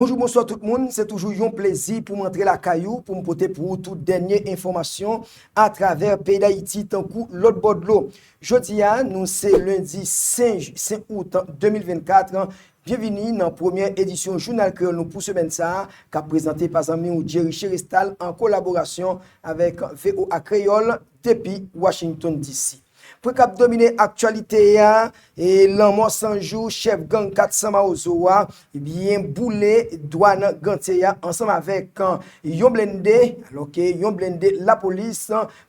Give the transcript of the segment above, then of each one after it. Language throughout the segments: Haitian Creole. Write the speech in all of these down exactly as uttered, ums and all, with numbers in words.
Bonjou, bonswa tout moun. Se toujou yon plezi pou m antre lakay ou, pou m pote pou ou tout dènye enfòmasyon atravè peyi Dayiti tankou lòt bò dlo. Jodi a, nou se lendi senk, senk out de mil vennkat. Byenvini nan premyè edisyon Jounal Kreyòl nou pou semèn sa a, k ap prezante pa zanmi w Jerry Cherestal an kolaborasyon avèk V O A Kreyòl depi Washington D C. Pwen k ap domine aktyalite a, e lanmò san jou chèf gang kat san Mawozo a, ebyen, boule dwàn Gantye a ansanm avèk, an, yon blende, alòske yon blende lapolis,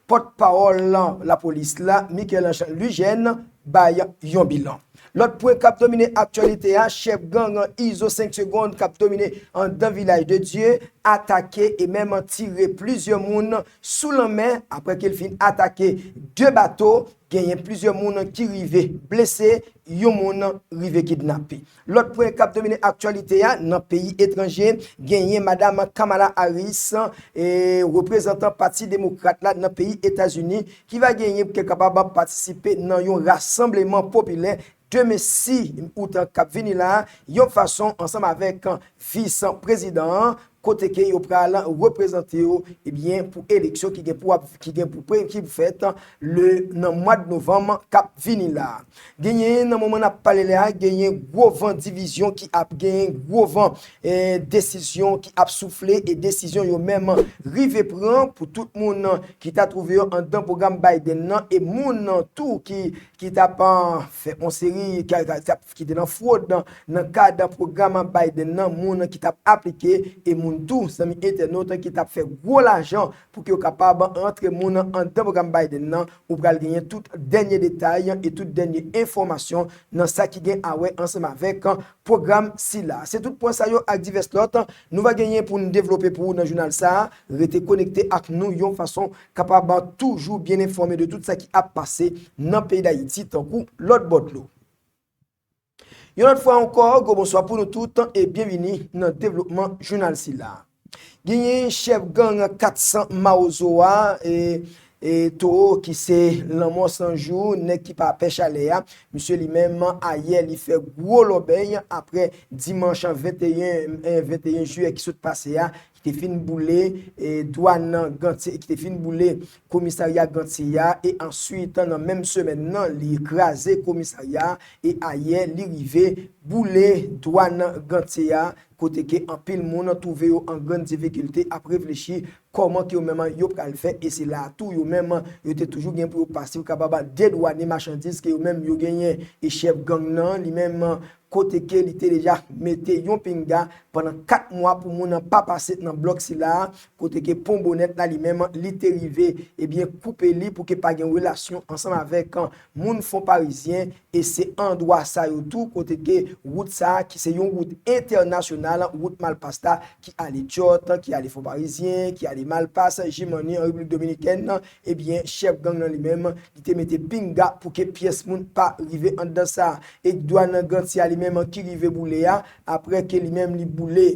pòtpawòl lapolis la, Michel-Ange Lugène, bay yon bilan. Lòt pwen k ap domine aktyalite a, chèf gang Izo senk Segonn k ap domine anndan Vilaj de Dye, atake e menm tire plizyè moun sou lanmè apre ke l fin atake de bato, genyen plizyè moun ki rive blese, yon moun rive kidnape. Lòt pwen k ap domine aktyalite a nan peyi etranje, genyen madam Kamala Harris, e reprezantan Pati Demokrat la nan peyi Etazini, ki va genyen pou ke kapab patisipe nan yon rasanbleman popilè demen sis out k ap vini la, yon fason ansanm avèk vis prezidan an, kote ke yo pral reprezante yo, ebyen, pou eleksyon ki gen pou ap, ki gen pou pre-, ki pou fèt le, nan mwa de novanm k ap vini la. Genyen, nan moman n ap pale la, genyen gwo van divizyon ki ap genyen, gwo van, eh, desizyon ki ap soufle, e desizyon yo menm rive pran pou tout moun ki ta twouve yo anndan pwogram Biden nan, e moun tou ki, ki t ap, ah, fè yon seri, ki, ki t ap, ki te nan fwod nan, nan kad pwogram Biden nan, moun ki t ap aplike, e moun tou, zanmi entènot, ki t ap fè gwo lajan pou ke yo kapab antre moun anndan pwogram Biden nan. Ou pral genyen tout dènye detay e tout dènye enfòmasyon nan sa ki gen a wè ansanm avèk pwogram sila. Se tout pwen sa yo ak divès lòt nou va genyen pou n devlope pou ou nan jounal sa a. Rete konekte ak nou yon fason kapab toujou byen enfòme de tout sa ki ap pase nan peyi Dayiti tankou lòt bò dlo. Yon lòt fwa ankò, gwo bonswa pou nou tout e byenvini nan devlopman jounal sila. Genyen chèf gang kat san Mawozo a, e, e Towo ki se lanmò san jou, nèg ki pa pè chalè a. Misye li menm, ayè, li fè gwo lòbèy apre dimanch venteyen, e, venteyen jiyè ki sot pase a, ki te fin boule, e, dwàn Gantye, ki te fin boule komisarya Gantye a, e answit, nan menm semèn nan, li kraze komisarya a, e ayè, li rive boule dwàn Gantye a, kote ke anpil moun twouve yo an grann difikilte ap reflechi kòman ke yo menm yo pral fè, e se la a tou yo menm yo te toujou gen pou yo pase pou kapab dedwane machandiz ke yo menm yo genyen. E chèf gang nan, li menm, kote ke li te deja mete yon pinga pandan kat mwa pou moun nan pa pase nan blòk sila a, kote ke Pon Bonèt la li menm li te rive, ebyen, koupe li pou ke pa gen relasyon ansanm avèk, an, moun Fon Parizyen, e se andwa sa yo tou, kote ke wout sa a, ki se yon wout entènasyonal, wout Malpas la, ki ale Djòt, ki ale Fon Parizyen, ki ale Malpas, Jimani, an Repiblik Dominikèn, ebyen, chèf gang nan li menm, li te mete pinga pou ke pyès moun pa rive anndan sa. E dwàn Gantye a li menm ki rive boule a, apre ke li menm li boule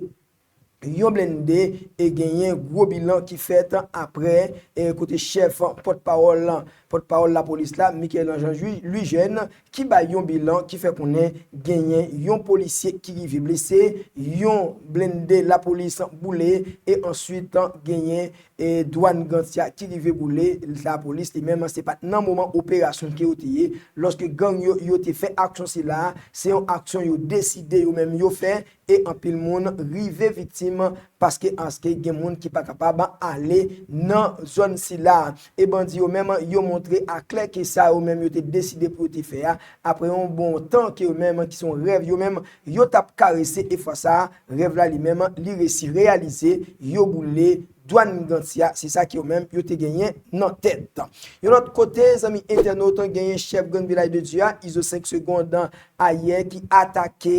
yon blende e genyen gwo bilan ki fèt apre, e kote chèf pòtpawòl, pòtpawòl lapolis la, Michel-Ange Lugène, ki bay yon bilan ki fè konnen genyen yon polisye ki rive blese, yon blende lapolis boule, e answit genyen, e, dwàn Gantye a ki rive boule. Lapolis li menm, se pa t nan moman operasyon ke yo te ye, lòske gang yo, yo te fè aksyon sila, se yon aksyon yo deside yo menm yo fè, e anpil moun rive viktim paske, paske gen moun ki pa kapab ale nan zòn sila. E bandi yo menm, yo montre aklè ke sa yo menm yo te deside pou yo te fè a, apre yon bon tan ke yo menm, ki se yon rèv yo menm, yo t ap karese, e fwa sa a, rèv la li menm, li resi reyalize, yo boule dwàn Gantye a, se sa ke yo menm, yo te genyen nan tèt. Yon lòt kote, zanmi entènot, genyen chèf gang Vilaj de Dye a, Izo senk Segonn, ayè, ki atake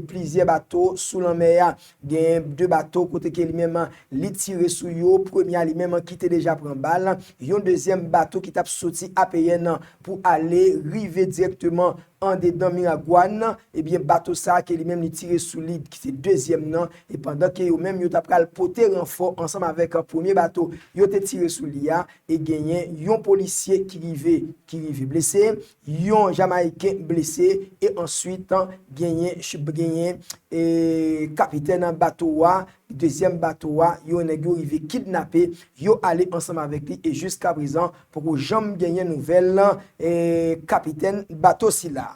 plizyè bato sou lanmè a. Gen de bato kote ke li menm, li tire sou yo. Premye a li menm ki te deja pran bal. Yon dezyèm bato ki t ap soti A P N pou ale rive dirèkteman andedan Miragwàn, ebyen, bato sa a ke li menm li tire sou li, ki se dezyèm nan, e pandan ke yo menm yo ta pral pote ranfò ansanm avèk premye bato yo te tire sou li a, e genyen yon polisye ki rive, ki rive blese, yon Jamayiken blese, e answit, genyen, genyen, e, kapitèn bato a, dezyèm bato a, yo nèg yo rive kidnape, yo ale ansanm avèk li, e jiska prezan, poko janm genyen nouvèl, e, kapitèn bato sila.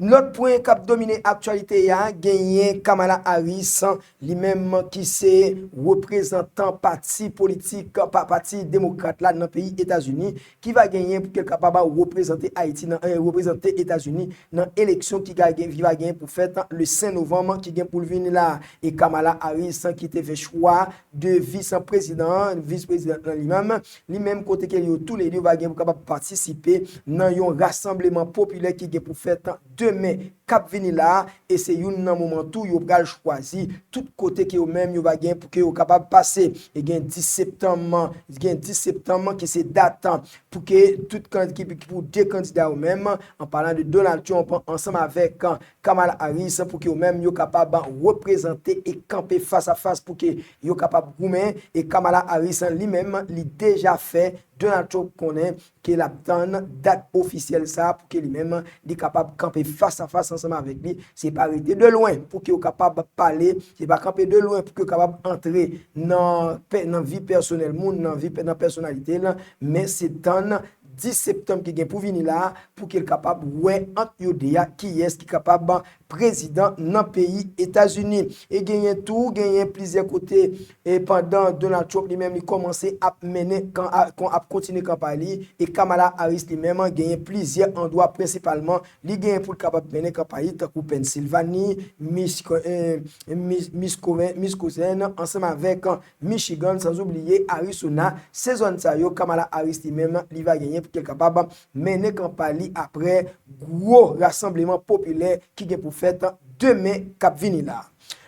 Lòt pwen k ap domine aktyalite a, genyen Kamala Harris, li menm ki se reprezantan pati politik, pa, pati demokrat la nan peyi Etazini, ki va genyen pou ke l kapab reprezante Ayiti nan, eh, reprezante Etazini nan eleksyon ki va gen, ki va genyen pou fèt le senk novanm ki gen pou l vini la. E Kamala Harris ki te fè chwa de vis prezidan, vis prezidan nan li menm, li menm kote ke yo toulede yo va gen pou kapab patisipe nan yon rasanbleman popilè ki gen pou fèt demen k ap vini la, e se youn nan moman tou yo pral chwazi tout kote ke yo menm yo va gen pou ke yo kapab pase. E gen dis septanm, gen dis septanm ki se dat pou ke tout kan-, ki, ki pou de kandida yo menm, an palan de Donald Trump ansanm avèk Kamala Harris, pou ke yo menm yo kapab reprezante e kanpe fas a fas pou ke yo kapab goumen. E Kamala Harris li menm, li deja fè Donald Trump konnen ke l ap tann dat ofisyèl sa a pou ke li menm li kapab kanpe fas a fas ansanm avèk li. Se pa rete de lwen pou ke yo kapab pale, se pa kanpe de lwen pou ke yo kapab antre nan pè-, nan vi pèsonèl moun, nan vi pè-, nan pèsonalite l, men se tann dis septanm ki gen pou vini la pou ke l kapab wè ant yo de a kiyès ki kapab prezidan nan peyi Etazini. E genyen tou, genyen plizyè kote, e pandan Donald Trump li menm li kòmanse ap mennen kan-, a-, kon-, ap kontinye kanpay li, e Kamala Harris li menm genyen plizyè andwa, prensipalman li genyen pou l kapab mennen kanpay li, tankou Pennsylvanie, Mich-, eh, Mis-, Miscoven-, Wisconsin, ansanm avèk Michigan, sanzoubliye Arizona. Se zòn sa yo Kamala Harris li menm li va genyen pou ke l kapab mennen kanpay li apre gwo rasanbleman popilè ki gen pou fèt demen k ap vini la.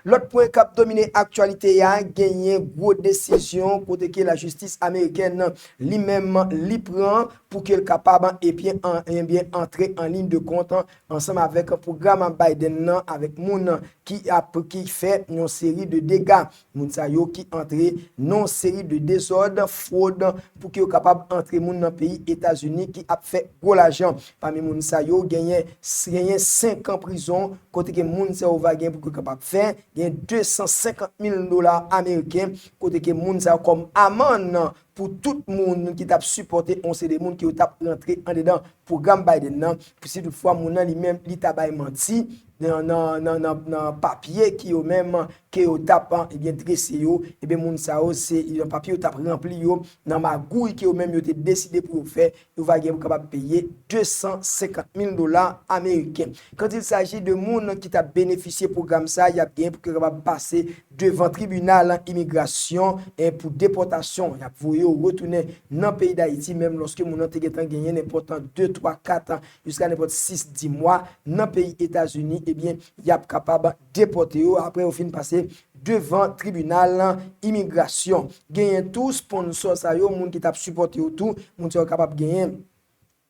Lòt pwen k ap domine aktyalite a, genyen gwo desizyon kote ke lajistis amerikèn li menm li pran pou ke l kapab ebyen an-, ebyen antre an liy de kont ansanm avèk pwogram Biden nan, avèk moun ki ap, ki fè yon seri de dega. Moun sa yo ki antre nan yon seri de dezòd, fwod, pou ke yo kapab antre moun nan peyi Etazini ki ap fè gwo lajan. Pami moun sa yo, genyen, genyen senk an prizon, kote ke moun sa yo va gen pou ke kapab fè, gen de san senkant mil dola ameriken, kote ke moun sa yo kòm amann pou tout moun ki t ap sipòte yon seri de moun ke yo t ap rantre andedan pwogram Biden nan, pou si toutfwa moun nan li menm li ta bay manti nan, nan, nan, nan, nan papye ki yo menm ke yo t ap, ebyen, drese yo, ebyen, moun sa yo se nan papye yo t ap ranpli yo, nan magouy ke yo menm yo te deside pou yo fè, yo va gen pou kapab peye de san senkant mil dola ameriken. Quand il s'agit de moun ki t ap benefisye pwogram sa, y ap gen pou kapab pase devan tribinal imigrasyon, e pou depòtasyon. Y ap voye yo retounen nan peyi Dayiti, menm lòske moun nan te gentan genyen nenpòt de, twa, kat, jiska nenpòt sis, dis mwa nan peyi Etazini, ebyen, y ap kapab depòte yo apre yo fin pase devan tribinal imigrasyon. Genyen tou sponsò sa yo, moun ki t ap sipòte yo tou, moun sa yo kapab genyen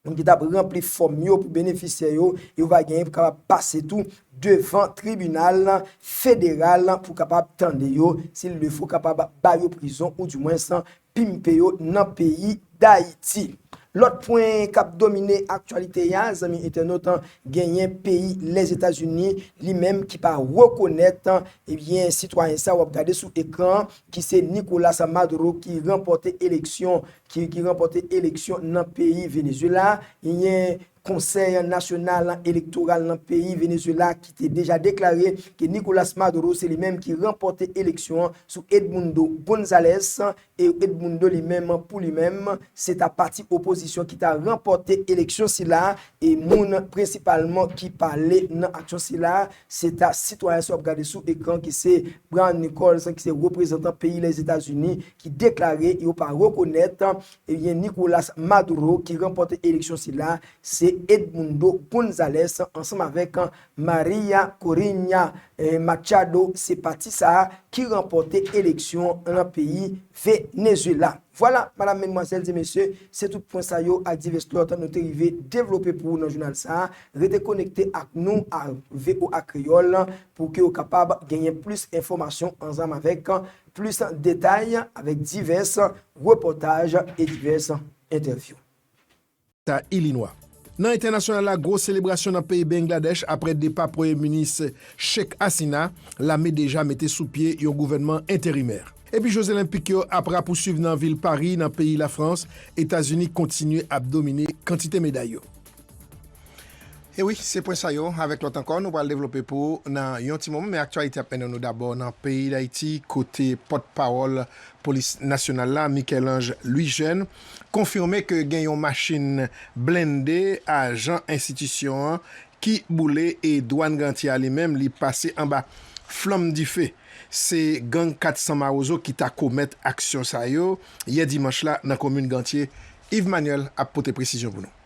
moun ki t ap ranpli fòm yo pou benefisyè yo, yo va genyen pou kapab pase tou devan tribinal federal pou kapab tande yo, si l de fo kapab ba yo prizon ou dimwens pimpe yo nan peyi Dayiti. Lòt pwen k ap domine aktyalite a, zanmi entènot, genyen peyi Lèzetazini li menm ki pa rekonèt, ebyen, sitwayen sa w ap gade sou ekran, ki se Nicolas Maduro ki ranpòte eleksyon ki, ki ranpòte eleksyon nan peyi Venezuela. Genyen Konsèy Nasyonal Elektoral nan peyi Venezuela ki te deja deklare ke Nicolas Maduro se li menm ki ranpòte eleksyon an sou Edmundo Gonzalez, e Edmundo li menm, pou li menm, se ta pati opozisyon ki ta ranpòte eleksyon sila, e moun prensipalman ki pale nan aksyon sila, se ta sitwayen sa w ap gade sou ekran ki se Brian Nichols, ki se reprezantan peyi Lèzetazini, ki deklare yo pa rekonèt, ebyen, Nicolas Maduro ki ranpòte eleksyon sila, se Edmundo Gonzalez ansanm avèk Maria Corina, eh, Machado, se pati sa a ki ranpòte eleksyon nan peyi Venezuela. Vwala, madam, medmwazèl e mesye, se tout pwen sa yo ak divès lòt nou te rive devlope pou ou nan jounal sa a. Rete konekte ak nou a V O A Kreyòl pou ke w kapab genyen plis enfòmasyon ansanm avèk plis detay avèk divès repòtaj e divès entèvyou. Leta ilinwa. Nan entènasyonal la, gwo selebrasyon nan peyi Bangladèch apre depa Premye Minis Sheikh Hasina, lame deja mete sou pye yon gouvènman enterimè. Epi Jeux Olympiques yo ap rapousuiv nan vil Paris, nan peyi Lafrans, Etazini kontinye ap domine kantite meday yo. E wi, se pwen sa yo, avèk lòt ankò, nou pral devlope pou ou nan yon ti moman, men aktyalite ap mennen nou dabò nan peyi Dayiti, kote pòtpawòl Polis Nasyonal la, Michel-Ange Louis Jeune, konfime ke gen yon machin blende ajan enstitisyon an ki boule e dwàn Gantye a li menm, li pase anba flanm dife. Se gang kat san Mawozo ki ta komèt aksyon sa yo yè dimanch la nan komin Gantye. Yves Manuel ap pote presizyon pou nou.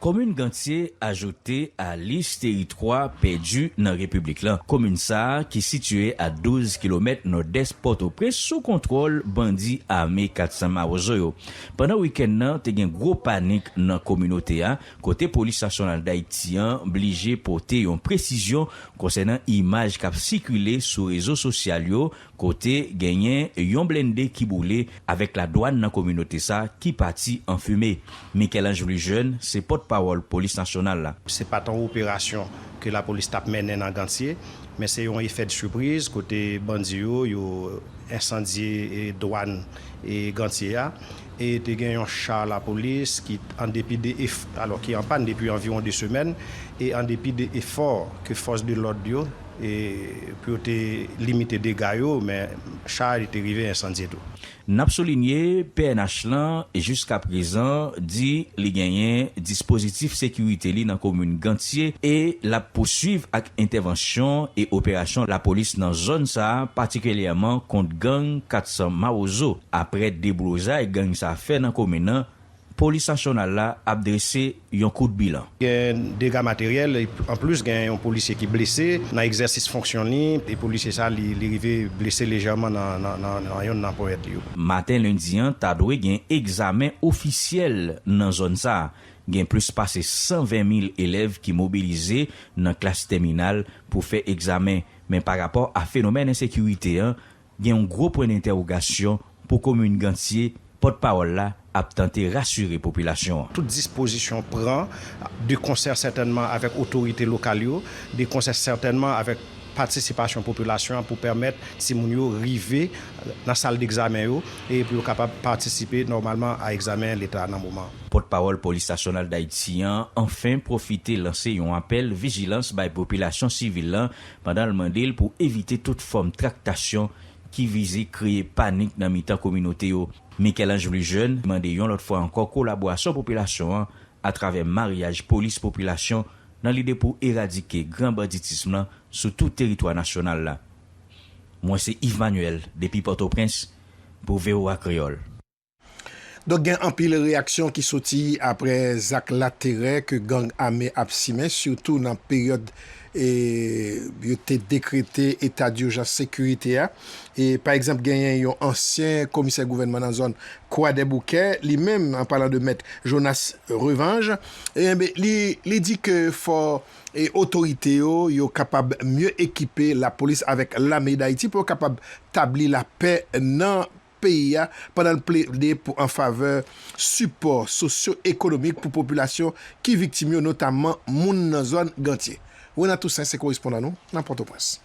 Komin Gantye ajoute a lis teritwa pèdi nan repiblik la. Komin sa a, ki sitiye a douz kilomèt nòdès Pòtoprens, sou kontwòl bandi ame kat san Mawozo yo. Pandan wikenn nan, te gen gwo panik nan kominote a, kote Polis Nasyonal Dayiti an blije pote yon presizyon konsènan imaj k ap sikile sou rezo sosyal yo, kote genyen yon blende ki boule avèk ladwàn nan kominote sa ki pati an fimen. Michel-Ange Louis Jeune se pòtpawòl Polis Nasyonal la. Se pa t yon operasyon ke lapolis t ap mennen nan Gantye, men se yon efè de sipriz kote bandi yo, yo ensandye dwàn Gantye a. E te gen yon cha lapolis ki an depi de ef, alò ki an pàn depi anviwon de semèn, e an depi de efò ke fòs de lòd yo e pou yo te limite dega yo, men cha a li te rive ensandye tou. N ap soulinye P N H lan jiskaprezan di li genyen dispozitif sekirite li nan komin Gantye e l ap pouswiv ak entèvansyon e operasyon lapolis nan zòn sa a, patikilyèman kont gang kat san Mawozo. Apre deblozay gang sa fè nan komin nan, Polis Nasyonal la ap drese yon kout bilan. Gen dega materyèl, anplis gen yon polisye ki blese nan egzèsis fonksyon li, e polisye sa li, li rive blese lejèman nan, nan, nan, nan yonn nan ponyèt li yo. Maten lendi an ta dwe gen egzamen ofisyèl nan zòn sa. Gen plis pase san ven mil elèv ki mobilize nan klas tèminal pou fè egzamen, men parapò a fenomèn ensekirite an, gen yon gwo pwen entèwogasyon pou komin Gantye, pòtpawòl la ap tante rasire popilasyon an. Tout dispozisyon pran, de konsè sètènman avèk otorite lokal yo, de konsè sètènman avèk patisipasyon popilasyon an pou pèmèt timoun yo rive nan sal degzamen yo e pou yo kapab patisipe nòmalman a egzamen leta nan moman an. Pòtpawòl Polis Nasyonal Dayiti an anfen pwofite lanse yon apèl vijilans bay popilasyon sivil lan pandan l mande l pou evite tout fòm traktasyon ki vize kreye panik nan mitan kominote yo. Michel-Ange Louis Jeune mande yon lòt fwa ankò kolaborasyon popilasyon an atravè maryaj polis-popilasyon nan lide pou eradike gran banditism lan sou tout teritwa nasyonal la. Mwen se Yves Manuel depi Pòtoprens pou V O A Kreyòl. Donk gen anpil reyaksyon ki soti apre zak laterè ke gang ame ap simen, sitou nan peryòd e, yo te dekrete eta dijans sekirite a. E, pa egzanp, genyen yon ansyen komisè gouvènman nan zòn Kwadèboukè, li menm, an palan de mèt Jonas Revange, e, li, li di ke fò e, otorite yo, yo kapab mye ekipe lapolis avèk lame Dayiti pou yo kapab tabli lapè nan peyi a pandan l plede pou an favè sipò sosyo-ekonomik pou popilasyon ki viktim yo, notamman moun nan zòn Gantye. Renan Toussaint se korespondan nou nan Pòtoprens.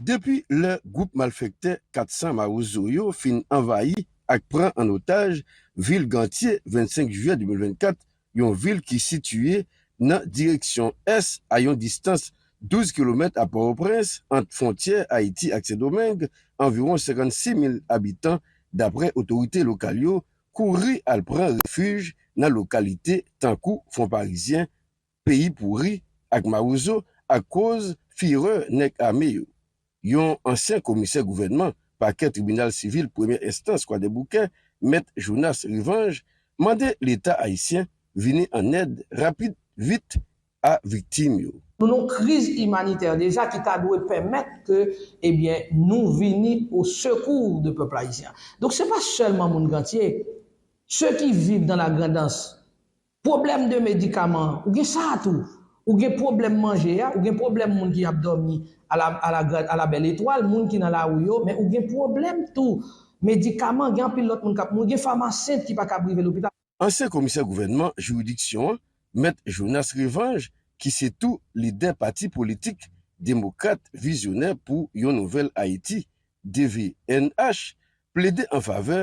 Depi lè gwoup malfektè kat san Mawozo yo fin anvayi ak pran an otaj vil Gantye vennsenk jiyè de mil vennkat, yon vil ki sitiye nan direksyon ès a yon distans douz kilomèt a Pòtoprens, ant fwontyè Ayiti ak Sendomeng, anviwon senkannsis mil abitan, daprè otorite lokal yo, kouri al pran refij nan lokalite tankou Fon Parizyen, Peyi Pouri ak Mawozo akoz firè nèg ame yo. Yon ansyen komisè gouvènman pakè tribinal sivil premyè enstans Kwadèboukè, mèt Jonas Revange, mande Leta ayisyen vini an èd rapid vit a viktim yo. Nou nan yon kriz imanitè deja ki ta dwe pèmèt ke, ebyen, nou vini au secours de peuple haïtien. Donk, se pa sèlman moun Gantye. Ceux qui vivent dans la Grand'Anse, pwoblèm de medikaman, ou gen sa a tou. Ou gen pwoblèm manje a, ou gen pwoblèm moun ki ap dòmi a la, a la, a la Belle Étoile, moun ki nan lari yo, men ou gen pwoblèm tou medikaman, gen anpil lòt moun k ap mouri, gen famasent ki pa kab rive lopital. Ansyen komisè gouvènman jiridiksyon an, Mèt Jonas Revange, ki se tou lidè pati politik Demokrat Vizyonè pou yon Nouvèl Ayiti, D V N H, plede an favè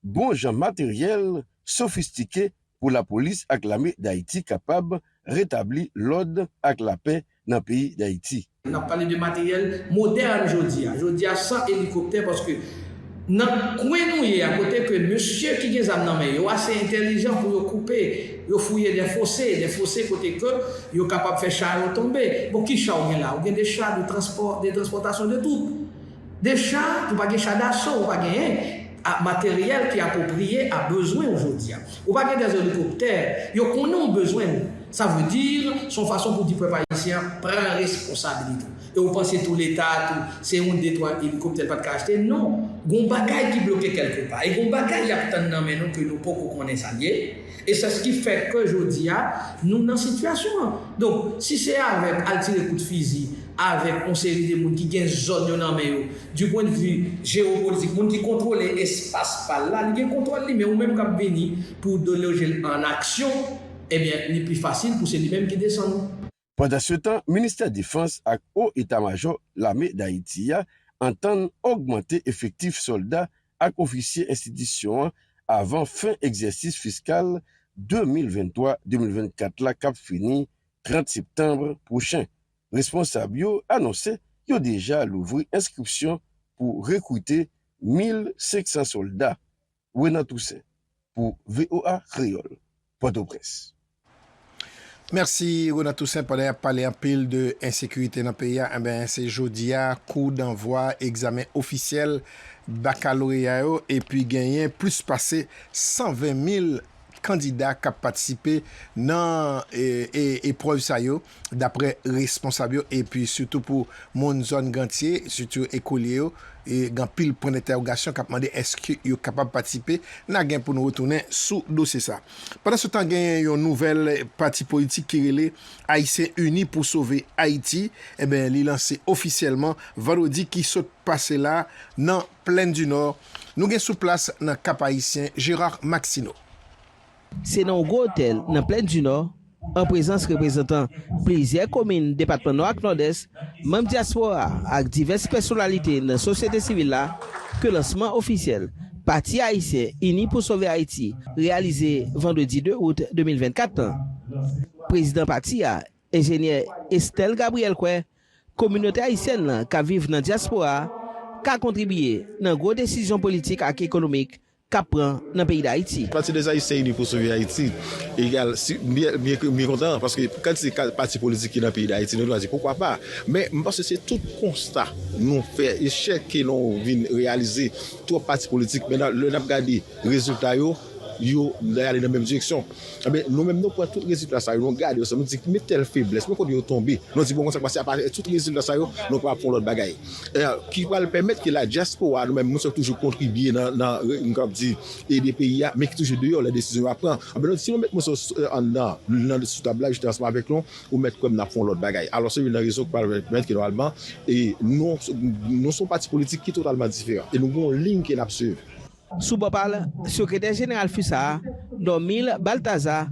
bon jan materyèl sofistike pou lapolis ak lame Dayiti kapab retabli lòd ak lapè nan peyi Dayiti. N ap pale de materyèl modèn jodi a. Jodi a, san elikoptè, paske nan kwen nou ye a, kote ke mesye ki gen zam nan men yo ase entèlijan pou yo koupe, yo fouye de fose, de fose kote ke yo kapab fè cha yo tonbe. Bon, ki cha w gen la? Ou gen de cha de transpò, de transpòtasyon de twoup. De cha, ou pa gen cha daso, ou pa genyen a, materyèl ki apwopriye a bezwen w jodi a. Ou pa gen de elikoptè, yo konnen w bezwen l. Sa vle di, se yon fason pou di pèp ayisyen an pran responsabilite w. E ou panse tou Leta a tou, se yon de twa elikoptè l pa t ka achte? Non. Gon bagay ki bloke kèlkepa. E gon bagay y ap tann nan men nou ke nou poko konnen sa l ye. E se sa ki fè ke jodi a, nou nan sitiyasyon an. Donk, si se avèk al tire kout fizi, avèk yon seri de moun ki gen zòn yo nan men yo, du point de vue jewopolitik, moun ki kontwole espas pa l la, li gen kontwòl li, men ou menm k ap vini pou w deloje l an aksyon, ebyen, li pi fasil pou se li menm ki desann ou. Pandansetan, Ministè Defans ak Wo Eta Majò Lame Dayiti a antann ogmante efektif sòlda ak ofisye enstitisyon an avan fen egzèsis fiskal de mil venntwa de mil vennkat la k ap fini trant septanm pwochen. Responsab yo anonse yo deja louvri enskripsyon pou rekrite mil senk san sòlda. Renan Toussaint, pou V O A Kreyòl, Pòtoprens. Mèsi, Renan Toussaint. Pandan y ap pale anpil de ensekirite nan peyi a, enben, se jodi a kou danvwa egzamen ofisyèl bakaloreya yo, epi genyen plis pase san ven mil kandida k ap patisipe nan, e, e, eprèv sa yo, daprè responsab yo, epi sitou pou moun zòn Gantye, sitou ekolye yo, e gen anpil pwen dentèwogasyon k ap mande èske yo kapab patisipe. N a gen pou nou retounen sou dosye sa. Pandansetan, genyen yon nouvèl pati politik ki rele Ayisyen Ini pou Sove Ayiti. Enben, li lanse ofisyèlman vandredi ki sot pase la nan Plèn di Nò. Nou gen sou plas nan Kap Ayisyen, Gérard Maxineau. Se nan yon gwo otèl nan Plèn di Nò, an prezans reprezantan plizyè komin depatman Nò ak Nòdès, manm dyaspora ak divès pèsonalite nan sosyete sivil la, ke lansman ofisyèl Pati Ayisyen Ini pou Sove Ayiti reyalize vandredi de out de mil vennkat lan. Prezidan pati a, enjenyè Estelle Gabriel kwè kominote ayisyèn nan k ap viv nan dyaspora a ka kontribiye nan gwo desizyon politik ak ekonomik k ap pran nan peyi Dayiti. Pati dè Ayisyen Ini pou Sove Ayiti, egal, si, byen, byen, byen kontan, paske kantite ka-, pati politik ki nan peyi Dayiti, nou ta di, poukwa pa? Men, m panse se tout konsta nou fè, echèk ke nou vin reyalize, twòp pati politik, men nan, lè n ap gade rezilta yo, yo ale nan menm direksyon. Enben, nou menm, nou pran tout rezilta sa yo, nou gade yo, nou di, men tèl feblès, men kote yo tonbe. Nou di, bon, konsa k pase, apa tout rezilta sa yo, nou kapab fè yon lòt bagay. E, ki pral pèmèt ke la dyaspora, nou menm, nou sot toujou kontribye nan, nan, nou kapab di, ede peyi a, men ki toujou deyò lè desizyon yo ap pran. Enben, nou, si nou met moun sa yo, e, anndan, nan, sou tab la, jisteman, ansanm avèk nou, ou mèt kwè m n ap fè yon lòt bagay. Alò, se youn nan rezon ki pral pèmèt ke nòmalman, e, nou, nou se yon pati politik ki totalman diferan. E nou gen yon liy ke n ap swiv. Sou bò pa l, sekretè jeneral FUSA a, Dormil Balthazar,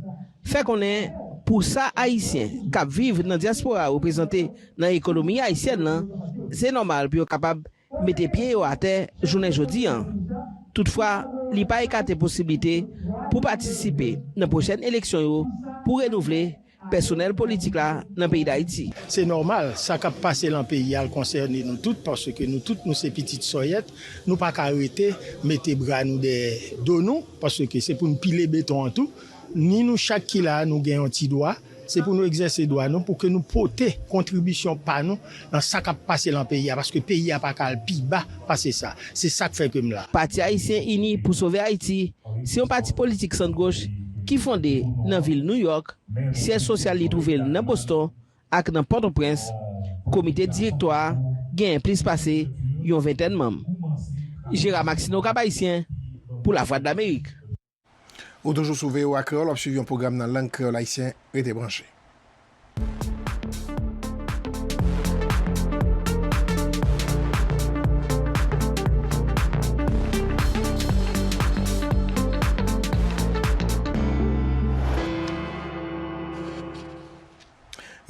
fè konnen pou sa Ayisyen k ap viv nan dyaspora a reprezante nan ekonomi ayisyèn nan, se nòmal pou yo kapab mete pye yo atè jounen jodi a. Toutfwa, li pa ekate posiblite pou patisipe nan pwochèn eleksyon yo pou renouvle pèsonèl politik la nan peyi Dayiti. Se nòmal, sa k ap pase lan peyi a, l konsène nou tout, paske nou tout, nou se pitit sòyèt, nou pa ka rete mete bra nou dèyè do nou, paske se pou n pile beton an tou. Ni nou chak ki la a, nou gen yon ti dwa, se pou nou egzèse dwa nou, pou ke nou pote kontribisyon pa nou nan sa k ap pase lan peyi a, paske peyi a pa ka al pi ba pase sa. Se sa k fè ke m la. Pati Ayisyen Ini pou Sove Ayiti, se yon pati politik sant goch ki fonde nan vil Nouyòk, syèj sosyal li twouve l nan Boston ak nan Pòtoprens, komite direktwa a genyen plis pase yon ventèn manm. Gérard Maxineau, Cap-Haïtien, pou Lavwadlamerik. Ou toujou sou V O A Kreyòl, w ap swiv yon pwogram nan lang kreyòl ayisyen. Rete branche.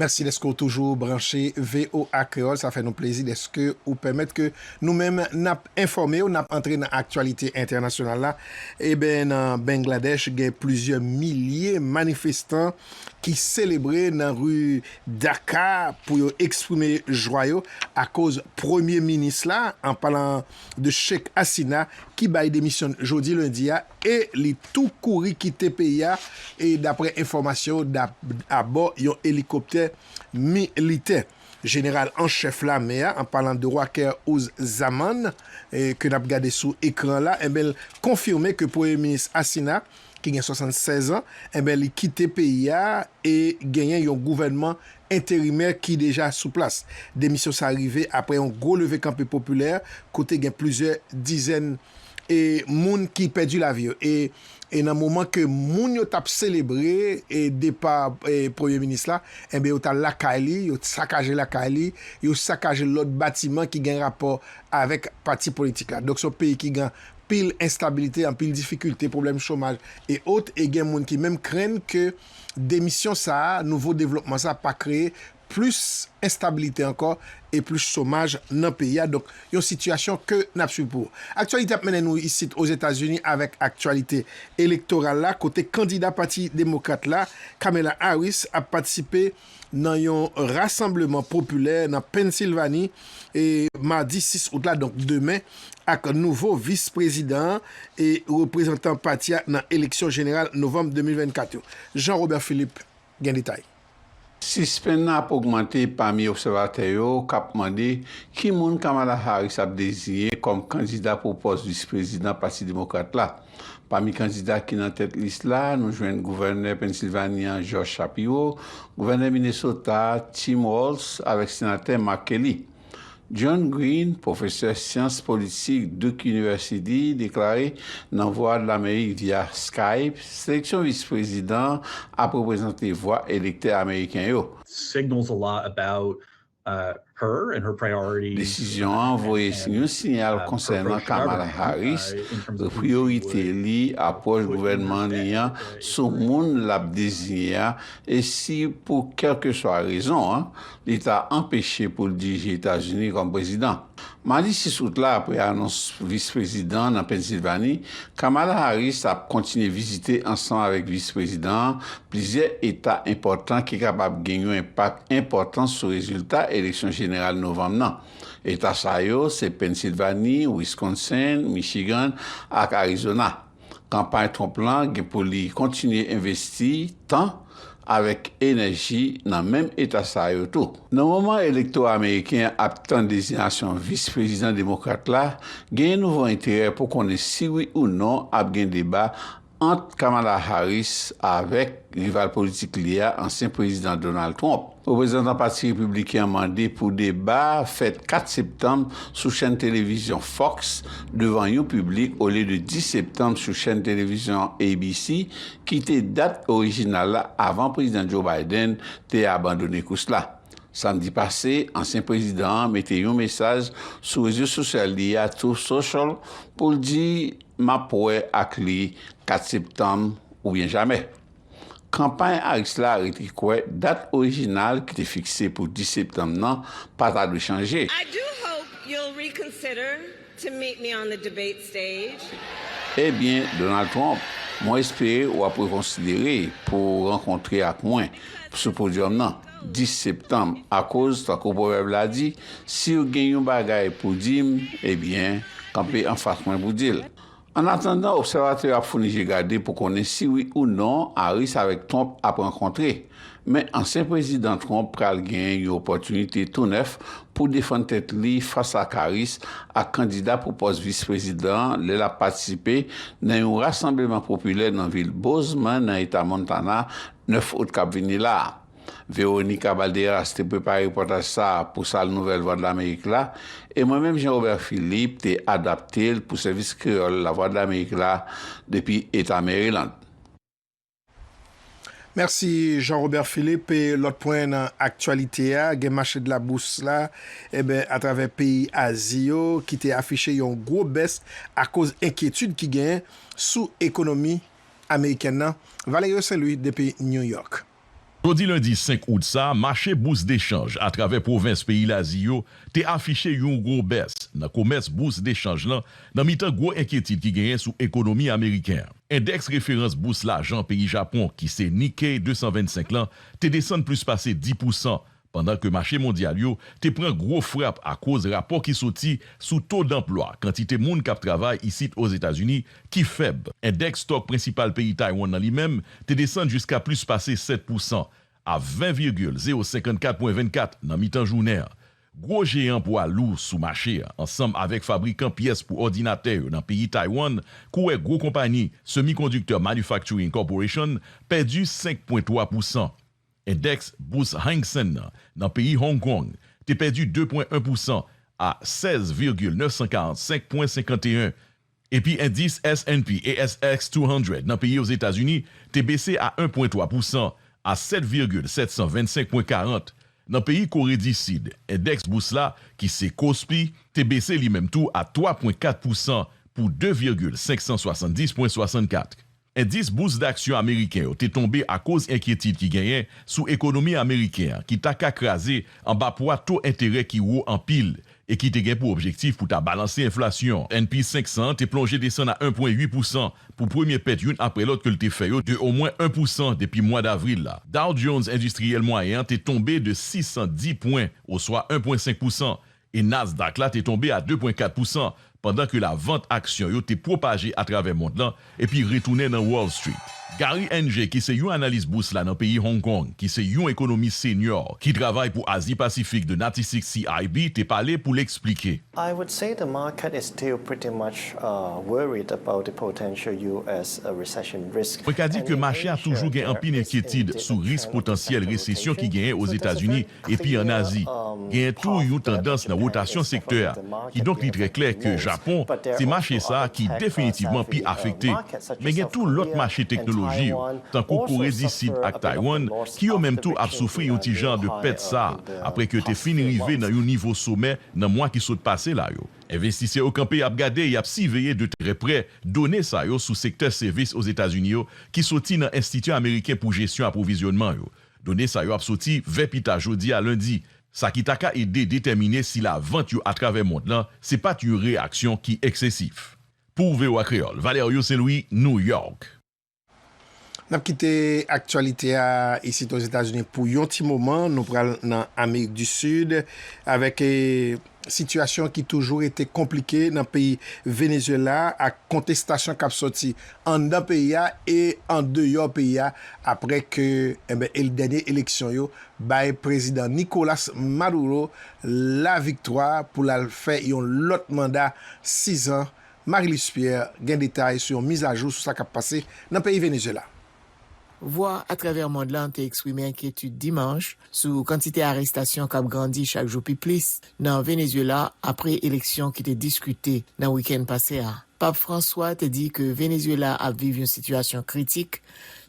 Mèsi dèske w toujou branche V O A Kreyòl. Sa fè nou plezi dèske ou pèmèt ke nou menm n ap enfòme w, n ap antre nan aktyalite entènasyonal la. Eben, nan Bangladèch, gen plizyè milye manifestan ki selebre nan ri Dhaka pou yo eksprime jwa yo akoz premye minis la, an palan de Sheikh Hasina, ki bay demisyon jodi lendi a e li tou kouri kite peyi a, e daprè enfòmasyon yo, da- abò yon elikoptè militè. Jeneral an chèf lame a, an palan de Waqar Uz Zaman, e, ke n ap gade sou ekran la, enben, l konfime ke Premye Minis Hasina, ki gen swasannsèz an, enben, li kite peyi a e genyen yon gouvènman enterimè ki deja sou plas. Demisyon sa rive apre yon gwo leve kanpe popilè kote gen plizyè dizèn, e, moun ki pèdi lavi yo. E, e nan moman ke moun yo t ap selebre, e, depa, e, premye minis la, enben, yo t al lakay li, yo sakaje lakay li, yo sakaje lòt batiman ki gen rapò avèk pati politik la. Donk, se yon peyi ki gen anpil enstabilite, anpil difikilte, pwoblèm chomaj e ot, e gen moun ki menm krenn ke demisyon sa a, nouvo devlopman sa a pa kreye plis enstabilite ankò e plis chomaj nan peyi a. Donk, yon sitiyasyon ke n ap swiv pou ou. Aktyalite ap mennen nou isit Ozetazini avèk aktyalite elektoral la, kote kandida Pati Demokrat la, Kamala Harris, ap patisipe nan yon rasanbleman popilè nan Pennsilvani, e madi sis out la, donk demen, ak nouvo vis prezidan an e reprezantan pati a nan eleksyon jeneral novanm de mil vennkat yo. Jean Robert Philippe gen detay. Sispann ap ogmante pami obsèvatè yo k ap mande ki moun Kamala Harris ap deziye kòm kandida pou pòs vis prezidan Pati Demokrat la. Pami kandida ki nan tèt lis la, nou jwenn gouvènè Pennsilvani an Josh Shapiro, gouvènè Minnesota Tim Walz avèk senatè Mark Kelly. John Green, pwofesè syans politik Duke University, deklare nan Vwadlamerik via Skype, seleksyon vis prezidan an ap reprezante vwa elektè ameriken yo. Signals a lot about, uh, her and her priorities. Desizyon an voye yon sinyal konsènan Kamala Harris, priyorite li, apwòch gouvènman li an sou moun l ap deziye a, e si pou kèlkeswa rezon an, li ta anpeche pou l dirije Etazini kòm prezidan. Madi sis out la, apre anons vis prezidan nan Pennsilvani, Kamala Harris ap kontinye vizite ansanm avèk vis prezidan an plizyè eta enpòtan ki kapab gen yon enpak enpòtan sou rezilta eleksyon jeneral novanm nan. Eta sa yo se Pennsilvani, Wisconsin, Michigan ak Arizona. Kanpay Trump lan gen pou li kontinye envesti tan avèk enèji nan menm eta sa yo tou. Nan moman elektora ameriken an ap tann dezinyasyon vis prezidan demokrat la, genyen nouvo enterè pou konnen si wi ou non ap gen deba ant Kamala Harris avèk rival politik li a, ansyen prezidan Donald Trump. Reprezantan Pati Repibliken an mande pou deba fèt kat septanm sou chèn televizyon Fox devan yon piblik olye de dis septanm sou chèn televizyon A B C, ki te dat orijinal la avan Prezidan Joe Biden te abandone kous la. Samdi pase, ansyen prezidan an mete yon mesaj sou rezo sosyal li a, Truth Social, pou l di, "M ap wè ak li kat septanm oubyen jamè." Kanpay Harris la rete kwè dat orijinal ki te fikse pou dis septanm nan pa ta dwe chanje. I do hope you'll reconsider to meet me on the debate stage. Ebyen, Donald Trump, mwen espere w ap rekonsidere pou w rankontre ak mwen sou podyòm nan dis septanm, akoz, tankou pwovèb la di, si w gen yon bagay pou di m, ebyen, kanpe anfas mwen pou di l. Annatandan, obsèvatè yo ap founi je gade pou konnen si wi ou non Harris avèk Trump ap rankontre. Men ansyen prezidan Trump pral gen yon opòtinite tou nèf pou defann tèt li fas ak Harris ak kandida pou pòs vis prezidan an lè l ap patisipe nan yon rasanbleman popilè nan vil Bozeman, nan eta Montana, nèf out k ap vini la a. Veronica Balderas te prepare repòtaj sa a pou Sal Nouvèl Vwadlamerik la, e mwen menm, Jean Robert Philippe, te adapte l pou sèvis kreyòl Lavwadlamerik la depi eta Maryland. Mèsi, Jean Robert Philippe. E lòt pwen nan aktyalite a, gen mache de la bous la, enben, atravè peyi Azi yo, ki te afiche yon gwo bès akoz enkyetid ki genyen sou ekonomi amerikèn nan. Valerio Saint Louis depi New York. Jodi lendi senk out sa a, mache bous dechanj atravè pwovens peyi Lazi yo te afiche yon gwo bès nan komès bous dechanj lan, nan mitan gwo enkyetid ki genyen sou ekonomi ameriken an. Endèks referans bous lajan peyi Japon, ki se Nikkei de san vennsenk lan, te desann plis pase dis pousan, pandan ke mache mondyal yo te pran gwo frap akoz rapò ki soti sou to danplwa, kantite moun k ap travay isit Ozetazini, ki fèb. Endèks stòk prensipal peyi Taiwan nan li menm te desann jiska plis pase sèt pousan, a ven vigil zewo senkannkat pwen vennkat nan mitan jounen an. Gwo jeyan pwa lou sou mache a, ansanm avèk fabrikan pyès pou òdinatè yo nan peyi Taiwan, kouwè gwo konpayi Semiconductor Manufacturing Corporation, pèdi senk pwen twa pousan. Endèks bous Hang Seng nan, nan peyi Hong Kong, te pèdi de pwen en pousan, a sèz vigil nèf san karannsenk pwen senkanteyen, epi endis S and P A S X two hundred nan peyi Ozetazini te bese a en pwen twa pousan, a sèt vigil sèt san vennsenk pwen karant. Nan peyi Kore di Sid, endèks bous la, ki se Kospi, te bese li menm tou a twa pwen kat pousan, pou de vigil senk san swasanndis pwen swasannkat. Endis bous daksyon ameriken yo te tonbe akoz enkyetid ki genyen sou ekonomi ameriken an, ki ta ka kraze anba pwa to enterè ki wo anpil e ki te gen pou objektif pou ta balanse enflasyon. S and P senk san an te plonje desann a en pwen uit pousan pou premye pèt youn apre lòt ke l te fè yo de omwen en pousan depi mwa davril la. Dow Jones Endistriyèl Mwayen an te tonbe de sis san dis pwen, oswa en pwen senk pousan, e Nasdaq la te tonbe a de pwen kat pousan, pandan ke lavant aksyon yo te pwopaje atravè mond lan epi retounen nan Wall Street. Gary Ng, ki se yon analis bous la nan peyi Hong Kong, ki se yon ekonomis senyò ki travay pou Azi Pasifik de Natixis C I B, te pale pou l eksplike. I would say the market is still pretty much uh, worried about the potential U S uh, recession risk. Mwen ka di ke mache a toujou gen anpil enkyetid sou risk potansyèl resesyon ki genyen Ozetazini epi ann Azi. Genyen tou yon tandans nan wotasyon sektè a. Kidonk, li trè klè ke Japon se mache sa a ki definitivman pi afekte. Men gen tou lòt mache teknoloji yo, tankou Kore di Sid ak Taiwan, ki yo menm tou ap soufri yon ti jan de pèt sa a, apre ke yo te fin rive nan yon nivo somè nan mwa ki sot pase la yo. Envestisè yo kanpe y ap gade, y ap siveye de trè prè done sa yo sou sektè sèvis Ozetazini yo ki soti nan Enstiti Ameriken pou Jesyon Apwovizyònman yo. Done sa yo ap soti vè pita jodi a lendi, sa ki ta ka ede detèmine si lavant yo atravè mond lan se pa t yon reyaksyon ki eksesif. Pou V O A Kreyòl, Valerio Saint Louis, New York. N ap kite aktyalite a isit Ozetazini pou yon ti moman. Nou pral nan Amerik di Sid avèk eh, sitiyasyon ki toujou rete konplike nan peyi Venezuela ak kontestasyon k ap sòti anndan peyi a e andeyò peyi a apre ke enben, el dènye eleksyon yo bay prezidan Nicolas Maduro laviktwa pou l al fè yon lòt manda sizan. Marie-Luce Pierre gen detay sou yon mizajou sou sa k ap pase nan peyi Venezuela. Vwa atravè mond lan te eksprime enkyetid dimanch sou kantite arestasyon k ap grandi chak jou pi plis nan Venezuela apre eleksyon ki te diskite nan wikenn pase a. Pap Franswa te di ke Venezuela ap viv yon sitiyasyon kritik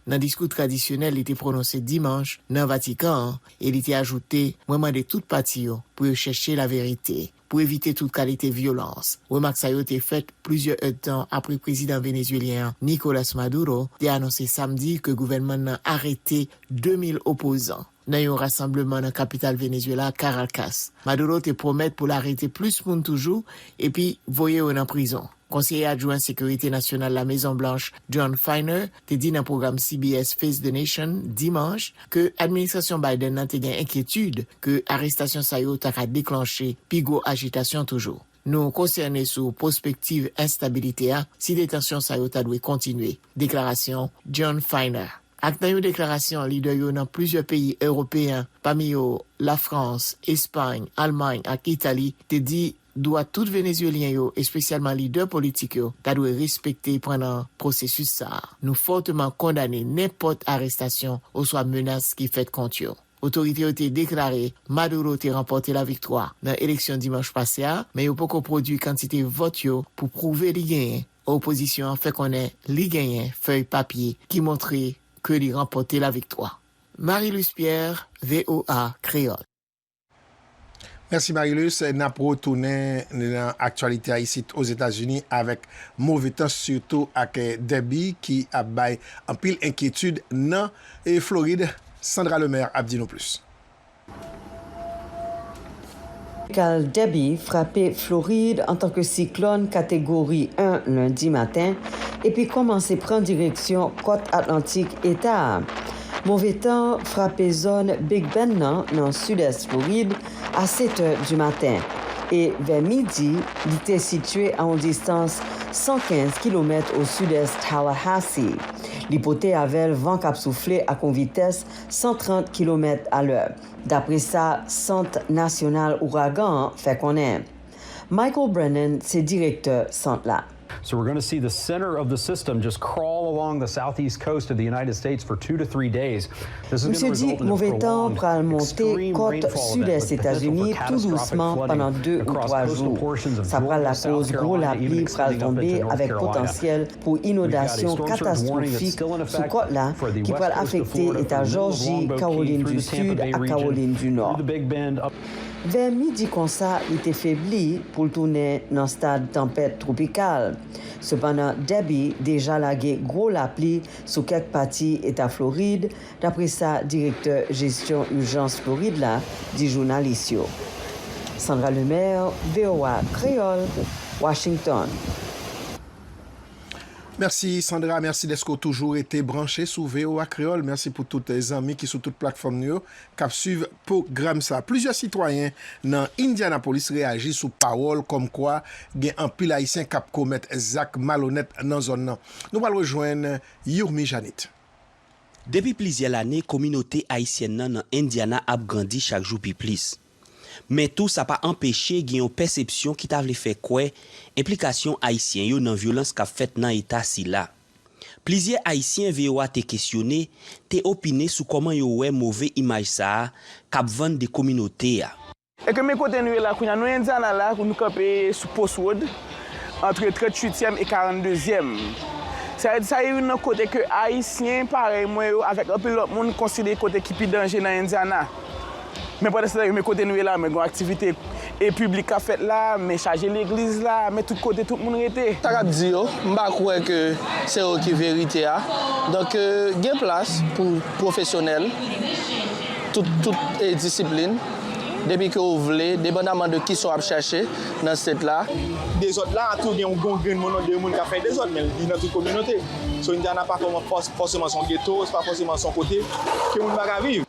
nan diskou tradisyonèl li te pwononse dimanch nan Vatikan an e li te ajoute, mwen mande tout pati yo pou yo chèche laverite. Pou evite tout kalite vyolans. Remak sa yo te fèt plizyè èdtan apre prezidan venezuelyen an, Nicolas Maduro, te anonse samdi ke gouvènman n nan arete de mil opozan nan yon rasanbleman nan kapital Venezuela, Caracas. Maduro te pwomèt pou l arete plis moun toujou epi voye yo nan prizon. Konseye adjwen sekirite nasyonal La Mezon Blanch, John Finer, te di nan pwogram C B S Face the Nation dimanch ke administrasyon Biden nan te gen enkyetid ke arestasyon sa yo ta ka deklanche pi gwo ajitasyon toujou. Nou konsène sou pwospektiv enstabilite a si detansyon sa yo ta dwe kontinye, deklarasyon John Finer. Ak nan yon deklarasyon, lidè yo nan plizyè peyi ewopeyen, pami yo Lafrans, Espay, Almay ak Itali, te di dwa tout Venezuelyen yo, espesyalman lidè politik yo, ta dwe respekte pandan pwosesis sa a. Nou fòteman kondane nenpòt arestasyon oswa menas ki fèt kont yo. Otorite yo te deklare Maduro te ranpòte laviktwa nan eleksyon dimanch pase a, men yo poko pwodui kantite vòt yo pou pwouve li genyen. Opozisyon an fè konnen li genyen fèy papye ki montre ke li ranpòte laviktwa. Marie-Luce Pierre, V O A Kreyòl. Mèsi Marie-Luce. N ap retounen nan aktyalite a isit Ozetazini avèk move tan, sitou ak, eh, Debby ki ap bay anpil enkyetid nan, eh, Florid. Sandra Lemaire ap di nou plis. Tropikal Debby frape Florid antanke siklòn kategori en lendi maten epi kòmanse pran direksyon kòt atlantik eta a. Move tan frape zòn Big Bend nan, nan sidès Florid, a sèt è di maten, e vè midi, li te sitiye a yon distans san kenz kilomèt o sidès Tallahassee. Li pote avè l van k ap soufle ak yon vitès san trant kilomèt alè, dapre sa Sant Nasyonal Ouragan an fè konnen. Michael Brennan se direktè sant la. So we're going to see the center of the system just crawl along the southeast coast of the United States for two to three days. Misye di move tan an pral monte kòt sidès Etazini tou dousman pandan de ou twa jou. Sa pral lakoz gwo lapli pral tonbe avèk potansyèl pou inondasyon katastwofik sou kòt la ki pral afekte eta Jòji, Kawolin di Sid ak Kawolin di Nò. Vè midi konsa, li te febli pou l tounen nan stad tanpèt twopikal. Sepandan, Debby deja lage gwo lapli sou kèk pati eta Florid, dapre sa direktè jesyon ijans Florid la di jounalis yo. Sandra Lemaire, V O A Kreyòl, Washington. Mèsi Sandra, mèsi dèske w toujou rete branche sou V O A Kreyòl. Mèsi pou tout, eh, zanmi ki sou tout platfòm nou yo k ap swiv pwogram sa. Plizyè sitwayen nan Indianapolis reyaji sou pawòl kòmkwa gen anpil Ayisyen k ap komèt zak malonèt nan zòn nan. Nou pral rejwenn Yourmi Janit. Depi plizyè lane, kominote ayisyèn nan nan Indiana ap grandi chak jou pi plis. Men tou, sa pa anpeche gen yon pèsepsyon ki ta vle fè kwè enplikasyon Ayisyen yo nan vyolans k ap fèt nan eta sila. Plizyè Ayisyen V O A te kesyone te opine sou kòman yo wè move imaj sa a k ap vann de kominote a. E ke men kote nou ye la kounye a, nou Indiana la, nou kanpe sou Post Road, antre tranntuityèm e karanndezyèm. Sa vle di sa youn nan kote ke Ayisyen parèy mwen yo avèk anpil lòt moun konsidere kote ki pi danje nan Indiana. Men pandan se tan yo, men kote nou ye la, men gen aktivite e piblik k ap fèt la, men chaje legliz la, men tout kote tout moun rete. Sa k ap di yo, m pa kwè ke se yo ki verite a. Donk, euh, gen plas pou pwofesyonèl, tout, tout, eh, disiplin, depi ke w vle, depandaman de kisa w ap chache nan state la. Dezòd la, tou gen yon, yon grenn moun, de moun k ap fè dezòd, men li nan tout kominote. So, Indiana pa fòs-, fòseman se yon geto, se pa fòseman se yon kote ke moun pa ka viv.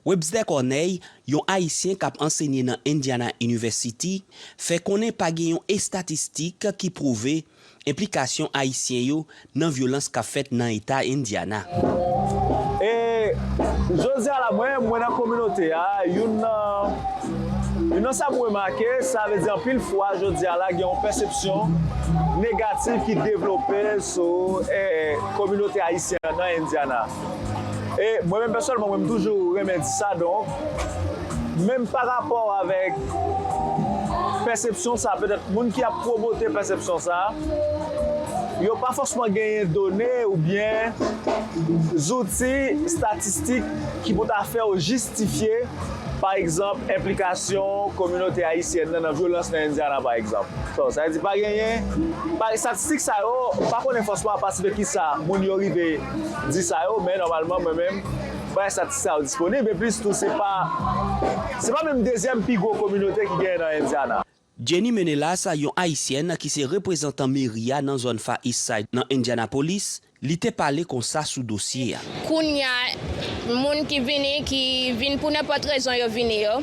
Webster Corneille, yon Ayisyen k ap ansenye nan Indiana University, fè konnen pa gen yon estatistik ki pwouve enplikasyon Ayisyen yo nan vyolans k ap fèt nan eta Indiana. E jodi a la, mwen, mwen nan kominote a, youn nan, youn nan sa m remake, sa vle di anpil fwa, jodi a la, gen yon pèsepsyon negatif ki devlope sou, eh, kominote ayisyen an nan Indiana. E mwen menm pèsonèlman, mwen m toujou renmen di sa, donk, menm pa rapò avèk pèsepsyon sa, petèt moun ki ap pwomote pèsepsyon sa, yo pa fòseman genyen done oubyen zouti estatistik ki pou ta fè yo jistifye, pa egzanp, enplikasyon kominote ayisyèn nan nan vyolans nan Indiana, pa egzanp. So, sa vle di pa genyen, pa, estatistik sa yo, m pa konnen fòseman apati de kisa moun yo rive di sa yo, men nòmalman, mwen menm, pa estatistik sa yo disponib, e plis tou, se pa, se pa menm dezyèm pi gwo kominote ki genyen nan Indiana. Jenny Menelas, yon Ayisyèn ki se reprezantan meri a nan zòn Far East Side nan Indianapolis, li te pale konsa sou dosye a. Kounye a, moun ki vini, ki vin pou nenpòt rezon yo vini yo,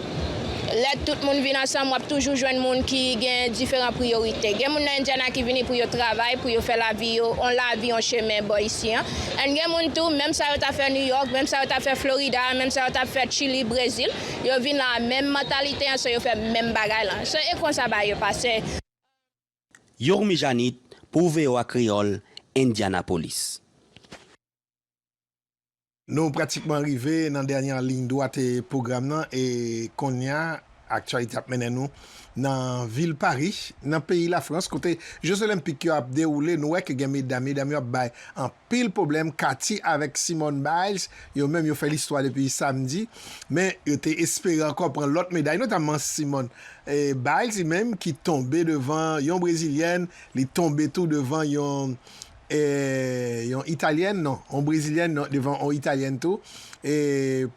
Lè tout moun vin ansanm, w ap toujou jwenn moun ki gen diferan priyorite. Gen moun nan Indiana ki vini pou yo travay, pou yo fè lavi yo, yon lavi, yon chemen bò isi an. And gen moun tou, menm sa yo t ap fè New York, menm sa yo t ap fè Florida, menm sa yo t ap fè Chili, Brezil, yo vin la, menm mantalite an, so yo fè menm bagay lan. So e konsa bagay yo pase. Yourmi Janit pou V O A Kreyòl, Indianapolis. Nou pratikman rive nan dènyè liy dwat e pwogram nan e kounye a aktyalite ap mennen nou nan vil Pari, nan peyi Lafrans, kote Jeux Olympiques yo ap dewoule. Nou wè ke gen medam, medam yo ap bay anpil pwoblèm. Cathy avèk Simone Biles, yo menm yo fè listwa depi samdi, men yo te espere ankò pran lòt meday, notamman Simone Biles li menm ki tonbe devan yon brezilyèn, li tonbe tou devan yon yon italyèn non, yon brezilyèn non, devan yon italyèn tou,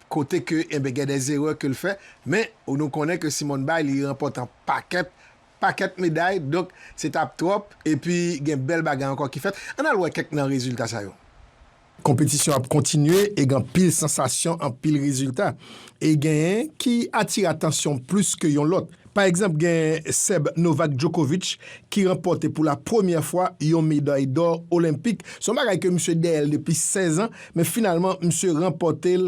kote ke enben gen de erè ke l fè, men nou konnen ke Simone Biles li ranpòte yon pakèt pakèt meday, donk se t ap twòp, epi gen bèl bagay ankò ki fèt. Ann al wè kèk nan rezilta sa yo. Konpetisyon ap kontinye e gen anpil sansasyon, anpil rezilta. E genyen ki atire atansyon plis ke yon lòt. Pa egzanp, gen Sèb Novak Djokovic ki ranpòte pou la premyè fwa yon meday dò olenpik. Se yon bagay ke misye dèyè l depi sèz an, men finalman misye ranpòte l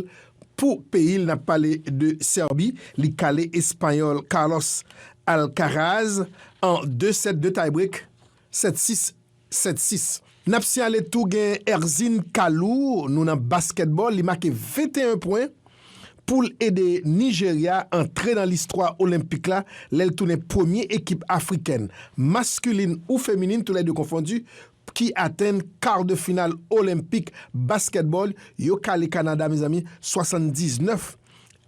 pou peyi l. N ap pale de Sèbi, li kale Espanyòl Carlos Alcaraz an de sèt, de tie-break, sèt sis, sèt sis. N ap siyale tou gen Erzin Kalou, nou nan baskètbòl, li make venteyen pwen pou l ede Nijerya antre nan listwa olenpik la lè l tounen premye ekip afrikèn, maskilin ou feminin, toulède konfondi, ki atenn kar de final olenpik baskètbòl. Yo kale Kanada, mezanmi, swasanndiznèf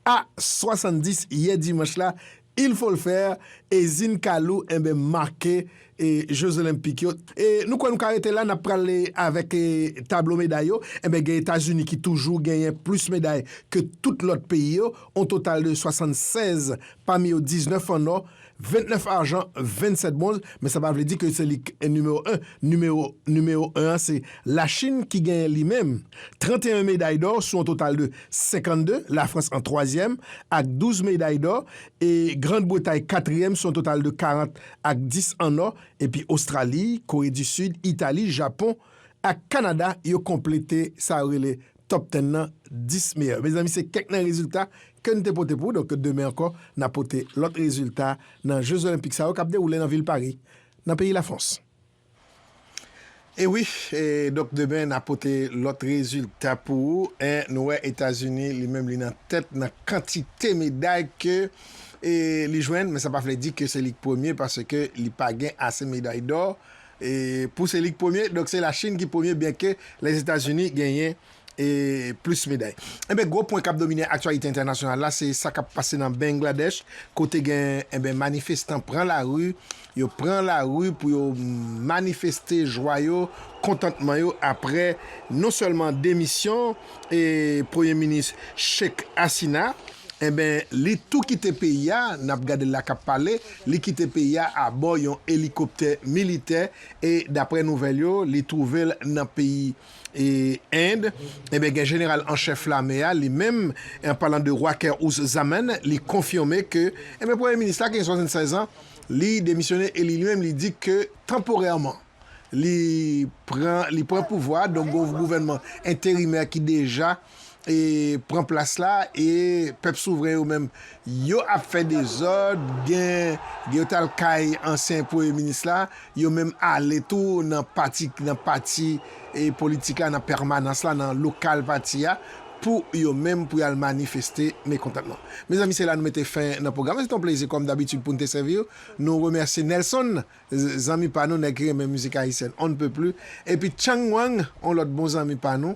a swasanndis yè dimanch la. Il faut le faire, Erzin Kalou enben make e Jeux Olympiques yo. E nou kwè nou ka rete la, n ap prale avèk e tablo meday yo. Enben gen Etazini ki toujou genyen plis meday ke tout lòt peyi yo, on total de swasannsèz, pami yo diznèf an nò, vennèf ajan, vennsèt bwonz, men sa pa vle di ke se li k nimewo en. Nimewo nimewo en an se Lachin ki genyen li menm tranteyen meday dò sou yon total de senkannde, Lafrans an twazyèm ak douz meday dò, e Grann Bretay katriyèm sou yon total de karant ak dis an nò, epi Ostrali, Kore di Sid, Itali, Japon ak Kanada yo konplete sa yo rele top ten nan dis meyè. Mezanmi, se kèk nan rezilta ke n te pote pou ou. Donk, demen ankò, n a pote lòt rezilta nan Jeux Olympiques sa yo k ap dewoule nan vil Pari, nan peyi Lafrans. E wi, e, donk, demen, n a pote lòt rezilta pou ou. En, nou wè Etazini, li menm, li nan tèt nan kantite meday ke e, li jwenn, men sa pa vle di ke se li k premye, paske li pa gen ase meday dò e, pou se li k premye. Donk, se Lachin ki premye, byenke Lèzetazini genyen e, plis meday. Enben, gwo pwen k ap domine aktyalite entènasyonal la, se sa k ap pase nan Bangladèch, kote gen enben, manifestan pran lari, yo pran lari pou yo manifeste jwa yo, kontantman yo, apre non sèlman demisyon e, Premye Minis Sheikh Hasina, enben, li tou kite peyi a, n ap gade l la k ap pale, li kite peyi a abò yon elikoptè militè e, dapre nouvèl yo, li twouve l nan peyi e, End. Enben, gen jeneral an chèf lame a, li menm, an palan de Waqar Uz Zaman, li konfime ke, enben, Premye Minis la, ki gen swasannsèz an, li demisyone e li, li menm, li di ke tanporèman, li pran, li pran pouvwa, donk, gen yon gouvènman enterimè ki deja e pran plas la e pèp souvren yo menm, yo ap fè dezòd, gen, gen yo t al kay ansyen premye minis la, yo menm ale tou nan pati, nan pati e politik la, nan pèmanans la, nan lokal pati a, pou yo menm pou y al manifeste mekontantman. Mezanmi, se la nou mete fen nan pwogram. Se te yon plezi, kòm dabitid, pou n te sèvi w. Nou remèsye Nelson, zanmi pa nou, nèg ki renmen mizik ayisyèn on ne peut plus. Epi Chang Wang, yon lòt bon zanmi pa nou.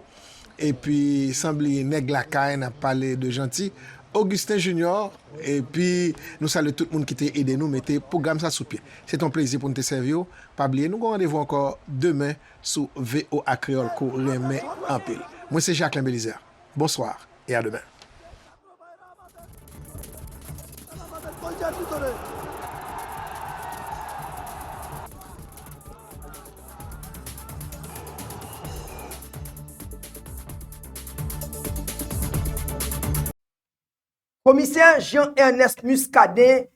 Epi, san bliye nèg lakay, n ap pale de Jeanty, Augustin Junior, epi nou salye tout moun ki te ede nou mete pwogram sa sou pye. Se te yon plezi pou n te sèvi w. Pa bliye, nou gen yon randevou ankò demen sou V O A Kreyòl ke w renmen anpil. Mwen se Jacquelin Belizaire. Bonsoir et à demain. Komisè Jean Ernest Muscadin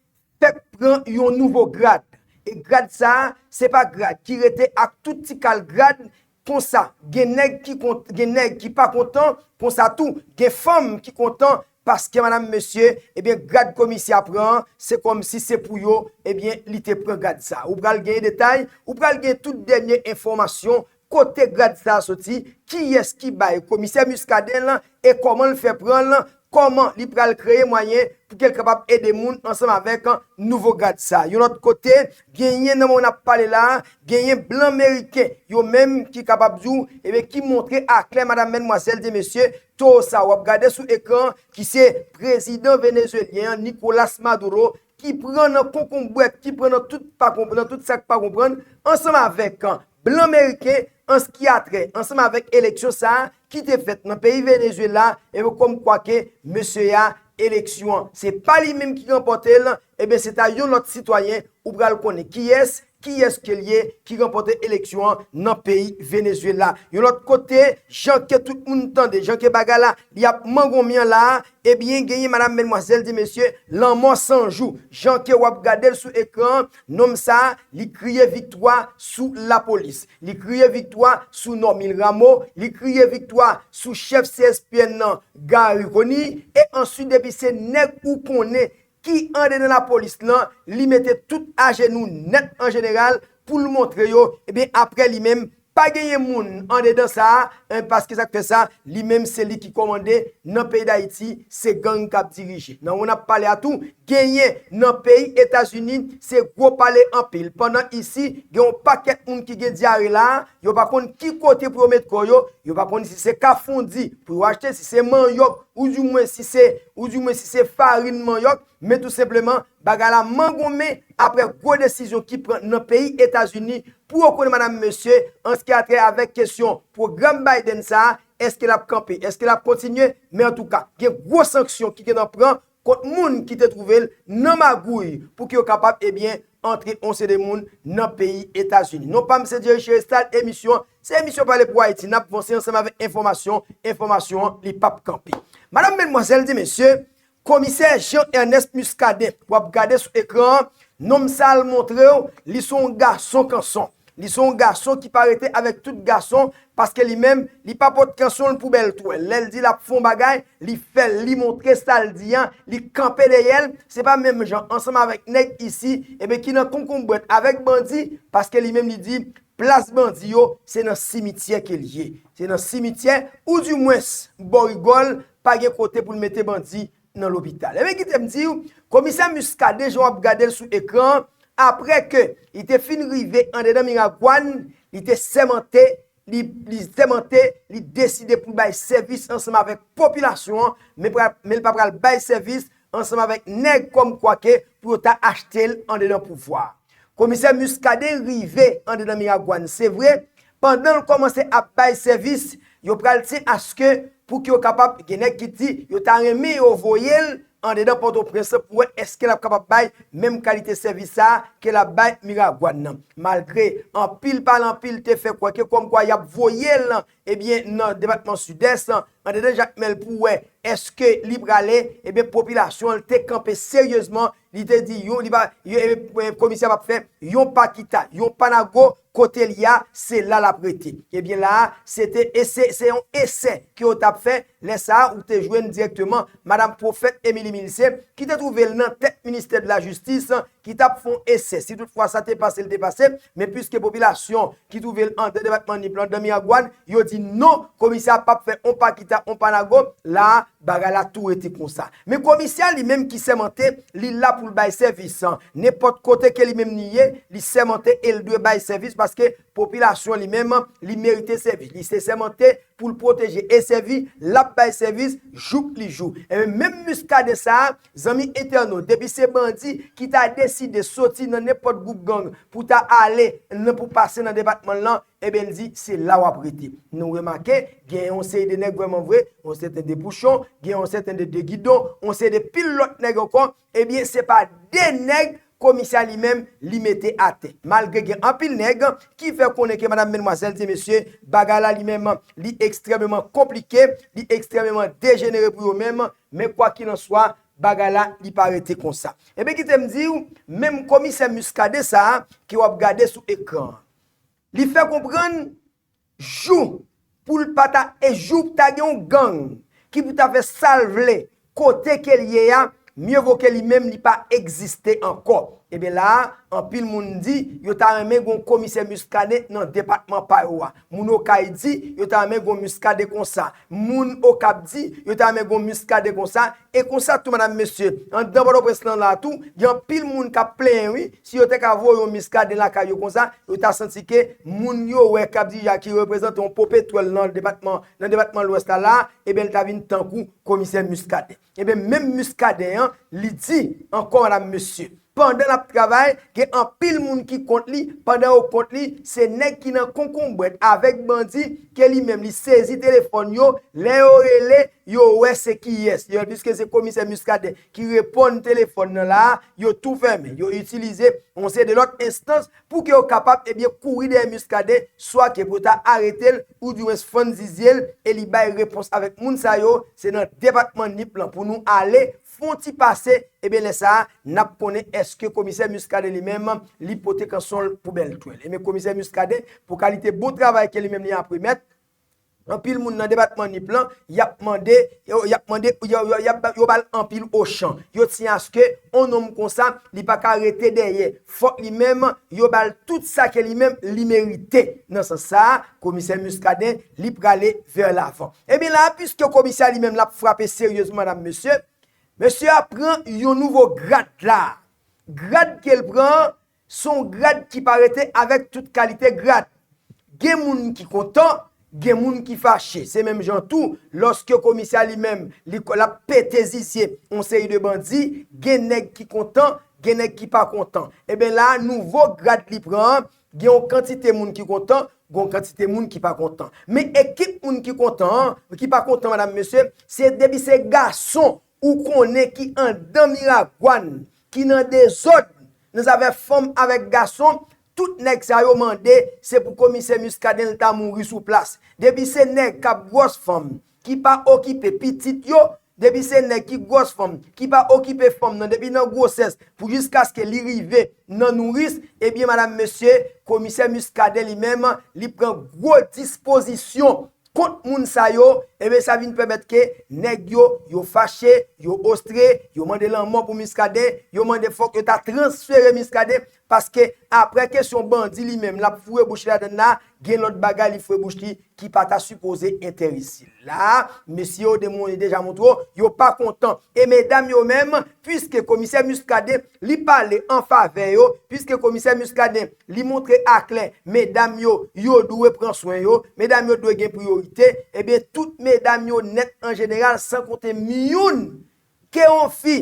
fèk pran yon nouvo grad. E grad sa a, se pa grad ki rete ak tout ti kal grad konsa. Gen nèg ki kont, gen nèg ki pa kontan konsa tou. Gen fanm ki kontan paske madanm mesye, ebyen, grad komisè a pran an, se kòmsi se pou yo, ebyen, li te pran grad sa. Ou pral gen detay, ou pral gen tout dènye enfòmasyon kote grad sa a soti, kiyès ki bay komisè Muscadin lan e kòman l fè pran l, kòman li pral kreye mwayen pou ke l kapab ede moun ansanm avèk nouvo grad sa. Yon lòt kote, genyen nan moman n ap pale la a, genyen blan meriken yo menm ki kapab di w, ebyen, ki montre aklè madanm, madmwazèl, de mesye, towo sa w ap gade sou ekran, ki se prezidan venezwelyen an, Nicolas Maduro, ki pran nan konkonbwèt, ki pran nan tout pa konprann, nan tout sa k pa konprann, ansanm avèk blan meriken, an s ki a trè ansanm avèk eleksyon sa a ki te fèt nan peyi Venezuela, e kòmkwa ke mesye a, eleksyon an, se pa li menm ki ranpòte l, ebyen, se ta yon lòt sitwayen, ou pral konnen kiyès, kiyès ke l ye ki ranpòte eleksyon an nan peyi Venezuela. Yon lòt kote, jan ke tout moun tande, jan ke bagay la, li ap mangonmen an la a, ebyen, genyen madanm, madmwazèl, de mesye, lanmò san jou. Jan ke w ap gade l sou ekran an, nonm sa a, li kriye viktwa sou lapolis. Li kriye viktwa sou Normil Rameau, li kriye viktwa sou chèf C S P N nan, Garry Conille, e answit, depi se nèg ou konnen ki andedan lapolis lan, li mete tout ajenou nèt an jeneral pou l montre yo, ebyen, apre li menm, pa genyen moun andedan sa a, en, paske sa k fè sa, li menm se li ki kòmande nan peyi Dayiti, se gang k ap dirije. Nan moman n ap pale a tou, genyen nan peyi Etazini, se gwo pale anpil. Pandan isi, gen yon pakèt moun ki gen dyare la a, yo pa konn ki kote pou yo met kò yo, yo pa konn si se kafondi pou yo achte, si se manyòk, ou di mwen si se, ou di mwen si se farin manyòk, men tou senpleman, bagay la mangonmen apre gwo desizyon ki pran nan peyi Etazini pou yo konnen, madanm, mesye, an s ki a trè avèk kesyon pwogram Biden sa a, èske l ap kanpe, èske l ap kontinye, men antouka, gen gwo sanksyon ki gentan pran kont moun ki te twouve l nan magouy pou ke yo kapab, ebyen, antre yon seri de moun nan peyi Etazini. Non pa m se Jerry Cherestal, emisyon an, se emisyon Pale pou Ayiti, n ap vanse ansanm avèk enfòmasyon, enfòmasyon an, li p ap kanpe. Madanm, madmwazèl, de mesye, Komisè Jean Ernest Muscadin, w ap gade sou ekran an, nonm sa a l montre w, li se yon gason kanson. Li se yon gason ki pa rete avèk tout gason, paske li menm, li pa pot kanson l pou bèl twèl. Lè l di l ap fè yon bagay, li fè l, li montre sa l di an, li kanpe dèyè l. Se pa menm jan ansanm avèk nèg isi, ebyen, ki nan konkonbwèt avèk bandi, paske li menm li di, plas bandi yo, se nan simityè ke l ye. Se nan simityè, oudimwens, bò rigò l, pa gen kote pou l mete bandi nan lopital. Ebyen, kite m di w, komisè Muscadin, jan w ap gade l sou ekran an, apre ke li te fin rive andedan Miragwàn, li te sèmante, li, li sèmante, li deside pou l bay sèvis ansanm avèk popilasyon an, men pral, men l pa pral bay sèvis ansanm avèk nèg kòmkwa ke pou yo ta achte l andedan pouvwa a. Komisè Muscadin rive andedan Miragwàn, se vre, pandan l kòmanse ap bay sèvis, yo pral tyen aske pou ke yo kapab, gen nèg ki di yo ta renmen yo voye l andedan Pòtoprens pou wè èske l ap kapab bay menm kalite sèvis sa a ke l ap bay Miragwàn nan. Malgre anpil pale anpil te fè kwè ke kòmkwa y ap voye l, ebyen, nan depatman Sidès, andedan Jakmèl pou wè èske li prale, ebyen, popilasyon an te kanpe seryezman, li te di yo, li pa, yo, ebyen, komisè p ap fè yon pa kita, yon pa nago, kote l ye a, se la l ap rete. Ebyen, la a, se te, e se, se yon esè ke yo t ap fè. Lè sa a, ou te jwenn dirèkteman madanm Pwofèt Émilie Milcé, ki te twouve l nan tèt ministè de la jistis, ki t ap fè yon esè. Si toutfwa sa te pase, l te pase, men piske popilasyon ki twouve l anndan depatman Nip lan, anndan Miragwàn, yo di non, komisè a p ap fè on pa kita, on pa nago, la a, bagay la tou rete konsa. Men komisè a li menm ki sèmante, li la pou l bay sèvis. Nenpòt kote ke li menm li ye, li sèmante e l dwe bay sèvis paske popilasyon li menm, li merite sèvis. Li se sèmante pou l pwoteje e sèvi, l ap bay sèvis jouk li jou. Ebyen, menm Muscadin sa a, zanmi entènot, depi se bandi ki ta deside soti nan nenpòt gwoup gang pou ta ale nan, pou pase nan depatman l lan, ebyen, l di, se la w ap rete. Nou remake, gen yon seri de nèg vrèman vre, yon sèten de Pouchon, gen yon sèten de, de Gidon, yon seri de pil lòt nèg ankò, ebyen, se pa de nèg komisè a li menm, li mete atè. Malgre gen anpil nèg ki fè konnen ke madanm, madmwazèl, ti mesye, bagay la li menm, li ekstrèmeman konplike, li ekstrèmeman dejenere pou yo menm, men kwakilanswa, bagay la, li pa rete konsa. Ebyen, kite m di w, menm komisè Muscadin sa a, ke w ap gade sou ekran an, li fè konprann jou pou l pa ta, e jou ta gen yon gang ki pou ta fè sa l vle, kote ke l ye a, mye vo ke li menm li pa egziste ankò. Ebyen la a, anpil moun di, yo ta renmen gon komisè Muscadin nan depatman pa yo a. Moun Okay di, yo ta renmen gon Muscadin konsa. Moun Okap di, yo ta renmen gon Muscadin konsa. E konsa tou, madanm, mesye, anndan Pòtoprens lan la tou, gen anpil moun k ap plenyen, wi. Si yo te ka voye yon Muscadin lakay yo konsa, yo ta santi ke moun yo wè k ap dija ki reprezante yon popetwèl nan depatman, nan depatman Lwès la, la, ebyen, l ta vin tankou komisè Muscadin. Ebyen, menm Muscadin an, li di ankò, madanm, mesye, pandan l ap travay, gen anpil moun ki kont li, pandan yo kont li, se nèg ki nan konkonbrèt avèk bandi, ke li menm li sezi telefòn yo, lè yo rele, yo wè se kiyès. Yo, piske se komisè Muscadin ki reponn telefòn nan la, yo tou fèmen. Yo itilize yon seri de lòt enstans pou ke yo kapab, ebyen, kouri dèyè Muscadin, swa ke pou yo ta arete l, oudimwens fann zizye l, e li bay repons avèk moun sa yo, se nan depatman Nip lan pou nou ale, fè yon ti pase, ebyen, lè sa a, n ap konnen èske komisè Muscadin li menm, li pote kanson l pou bèl twèl. Ebyen, komisè Muscadin, pou kalite bon travay ke li menm li ap remèt, anpil moun nan depatman Nip lan, y ap mande, yo, y ap mande, yo, yo, y ap, yo ba l anpil ochan. Yo tiyen aske yon nonm konsa, li pa ka rete dèyè. Fòk li menm, yo ba l tout sa ke li menm, li merite. Nan sans sa a, komisè Muscadin, li prale vè lavan. Ebyen la, piske komisè a li menm, l ap frape seryezman, madanm, mesye, mesye a pran yon nouvo grad la. Grad ke l pran an, se yon grad ki pa rete avèk tout kalite grad. Gen moun ki kontan, gen moun ki fache. Se menm jan tou, lòske komisè a li menm, li, l ap pete zizye yon seri de bandi, gen nèg ki kontan, gen nèg ki pa kontan. Ebyen la, nouvo grad li pran an, gen yon kantite moun ki kontan, gen yon kantite moun ki pa kontan. Men ekip moun ki kontan an, ki pa kontan, madanm, mesye, se depi se gason ou konnen ki anndan Miragwàn, ki nan dezòd, nan zafè fanm avèk gason, tout nèg sa yo mande, se pou komisè Muscadin l ta mouri sou plas. Depi se nèg k ap gwòs fanm, ki pa okipe pitit yo, depi se nèg ki gwòs fanm, ki pa okipe fanm nan, depi nan gwosès, pou jiskaske li rive nan nouris, ebyen, madanm, mesye, komisè Muscadin li menm, li pran gwo dispozisyon kont moun sa yo, ebyen, sa vin pèmèt ke nèg yo, yo fache, yo ostre, yo mande lanmò pou Muscadin, yo mande fòk yo ta transfere Muscadin, paske aprè kesyon bandi li menm, l ap foure bouch li ladann la, gen lòt bagay li foure bouch li ki pa ta sipoze enterese l. La, mesye yo demon-, deja montre w, yo pa kontan. E medam yo menm, piske komisè Muscadin, li pale an favè yo, piske komisè Muscadin, li montre aklè, medam yo, yo dwe pran swen yo, medam yo dwe gen priyorite, ebyen, tout medam yo nèt an jeneral, san konte m youn, ke yon fi,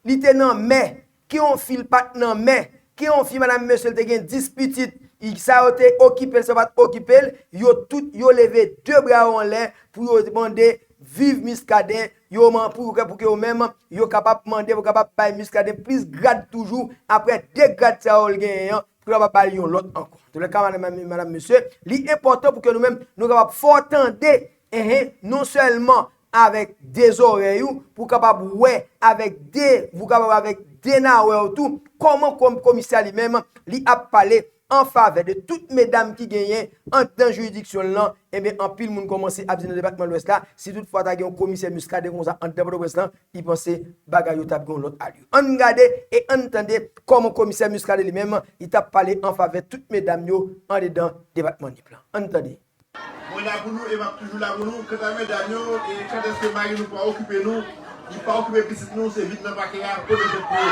li te nan mè, ke yon fi l pa t nan mè, ke yon fi, madanm, mesye, l te gen dis pitit, i, sa yo te okipe l, sa yo pa t okipe l, yo tout, yo leve de bra yo anlè pou yo mande viv Muscadin, yo man-, pou, pou ke yo menm, yo kapab mande, pou kapab bay Muscadin plis grad toujou, aprè de grad sa yo l genyen an, pou yo kapab ba l yon lòt ankò. Antoulèka, madanm, madanm, mesye, li enpòtan pou ke nou menm, nou kapab fè w tande, enhen, non sèlman avèk de zòrèy ou, pou w kapab wè avèk de, pou w kapab avèk de nawè w tou, kòman kòm komisè li menm, li ap pale an favè de tout medam ki genyen anndan jiridiksyon l lan, ebyen, anpil moun kòmanse ap di nan depatman Lwès la, si toutfwa ta gen yon komisè Muscadin konsa anndan Pòtoprens lan, li panse bagay yo t ap gen yon lòt alyè. Ann gade e ann tande kòman komisè Muscadin li menm, li t ap pale an favè tout medam yo andedan depatman Nip lan. Ann tande. Mwen la pou nou e m ap toujou la pou nou. Kanta medam yo, e kantèske mari nou pral okipe nou, li pa okipe pitit nou, se vin nan pake a, pote tèt pou yo.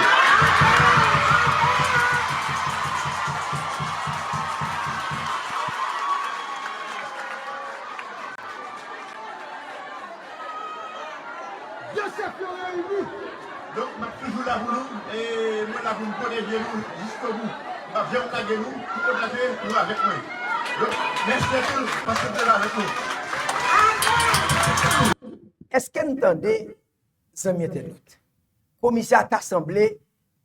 De chèf yo reyini. Donk, m ap toujou la pou nou, e mwen la pou m pwoteje nou jiskobou. M p ap janm lage nou, pou kontrarye, nou avèk mwen. Donk, mèsi anpil, paske w te la avèk nou. Èske n tande, zanmi entènot? Komisè a ta sanble,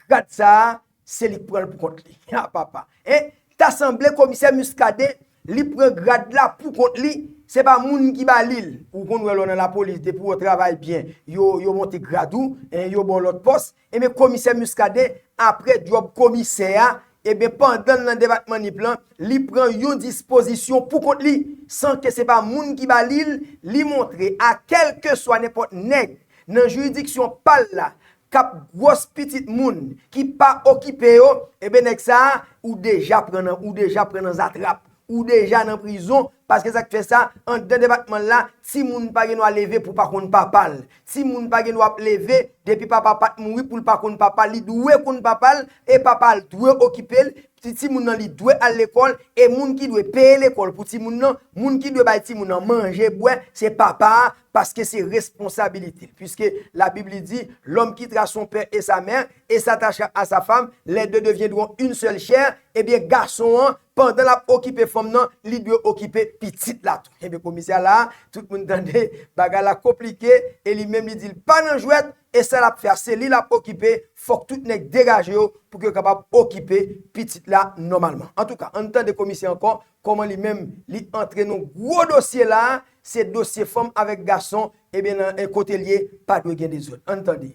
grad sa a, se li k pran l pou kont li. A papa. E ta sanble komisè Muscadin, li pran grad la pou kont li, Se pa moun ki ba li l. Ou konn wè lè w nan lapolis, depi w travay byen, yo, yo monte grad ou, en, yo ba w lòt pòs. Ebyen, komisè Muscadin, apre djòb komisè a, ebyen, pandan l nan depatman Nip lan, li pran yon dispozisyon pou kont li, san ke se pa moun ki ba li l, li montre a kèlkeswa nenpòt nèg nan jiridiksyon pa l la, k ap gwòs pitit moun, ki pa okipe yo, ebyen, nèg sa a, ou deja pran nan, ou deja pran nan zatrap. Ou deja nan prizon, paske sa k fè sa, anndan depatman la, timoun pa gen dwa leve pou pa konn papa l. Timoun pa gen dwa ap leve, depi papa pa t mouri pou l pa konn papa l, li dwe konn papa l, e papa l dwe okipe l, ti, timoun nan li dwe al lekòl, e moun ki dwe peye lekòl pou timoun nan, moun ki dwe bay timoun nan manje, bwè, se papa a, paske se responsabilite l. Puiske Labib li di, l'homme quittera son père et sa mère, et s'attachera à sa femme, les deux deviendront une seule chair, ebyen, gason an, pandan l ap okipe fanm nan, li dwe okipe pitit la tou. Ebyen, komisè la, tout moun tande, bagay la konplike, e li menm li di l pa nan jwèt, e sa l ap fè a, se li l ap okipe, fòk tout nèg degaje yo pou ke yo kapab okipe pitit la nòmalman. Antouka, ann tande komisè ankò, kòman li menm, li antre nan gwo dosye la, se dosye fanm avèk gason, ebyen, nan, e kote l ye, pa dwe gen dezòd. Ann tande.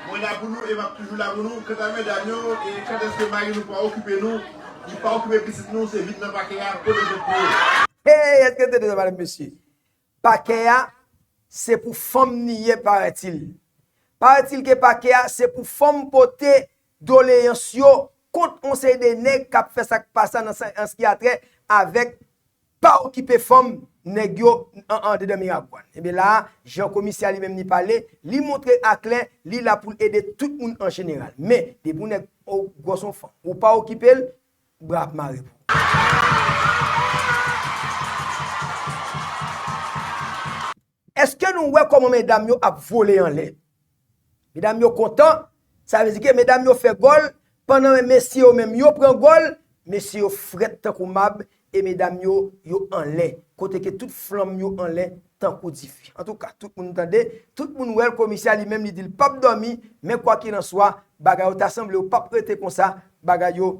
Mwen la pou nou e m ap toujou la pou nou. Kanta medam yo, e kantèske mari nou pa okipe nou, li pa okipe pitit nou, se vin nan pakè a, pote plent pou yo. Hey, èske tande sa, madanm, mesye? Pakè a, se pou fanm li ye, paratil. Paratil ke pakè a, se pou fanm pote doleyans yo kont yon seri de nèg k ap fè sa k pa sa nan sa, an sa ki a trè avèk pa okipe fanm nèg yo an, andedan Miragwàn. Ebyen la a, jan komisè a li menm li pale, li montre aklè, li la pou l ede tout moun an jeneral. Men, depi yon nèg gwòs yon fanm, ou pa okipe l, bra ap mare pou ou. Èske nou wè kòman medam yo ap vole anlè? Medam yo kontan, sa vle di ke medam yo fè gòl, pandan mesye yo menm yo pran gòl, mesye yo frèt tankou mab, e medam yo, yo anlè, kote ke tout flanm yo anlè tankou dife. Antouka, tout moun tande, tout moun wè l, komisè a li menm li di l p ap dòmi, men kwakilanswa, bagay yo ta sanble yo p ap rete konsa, bagay yo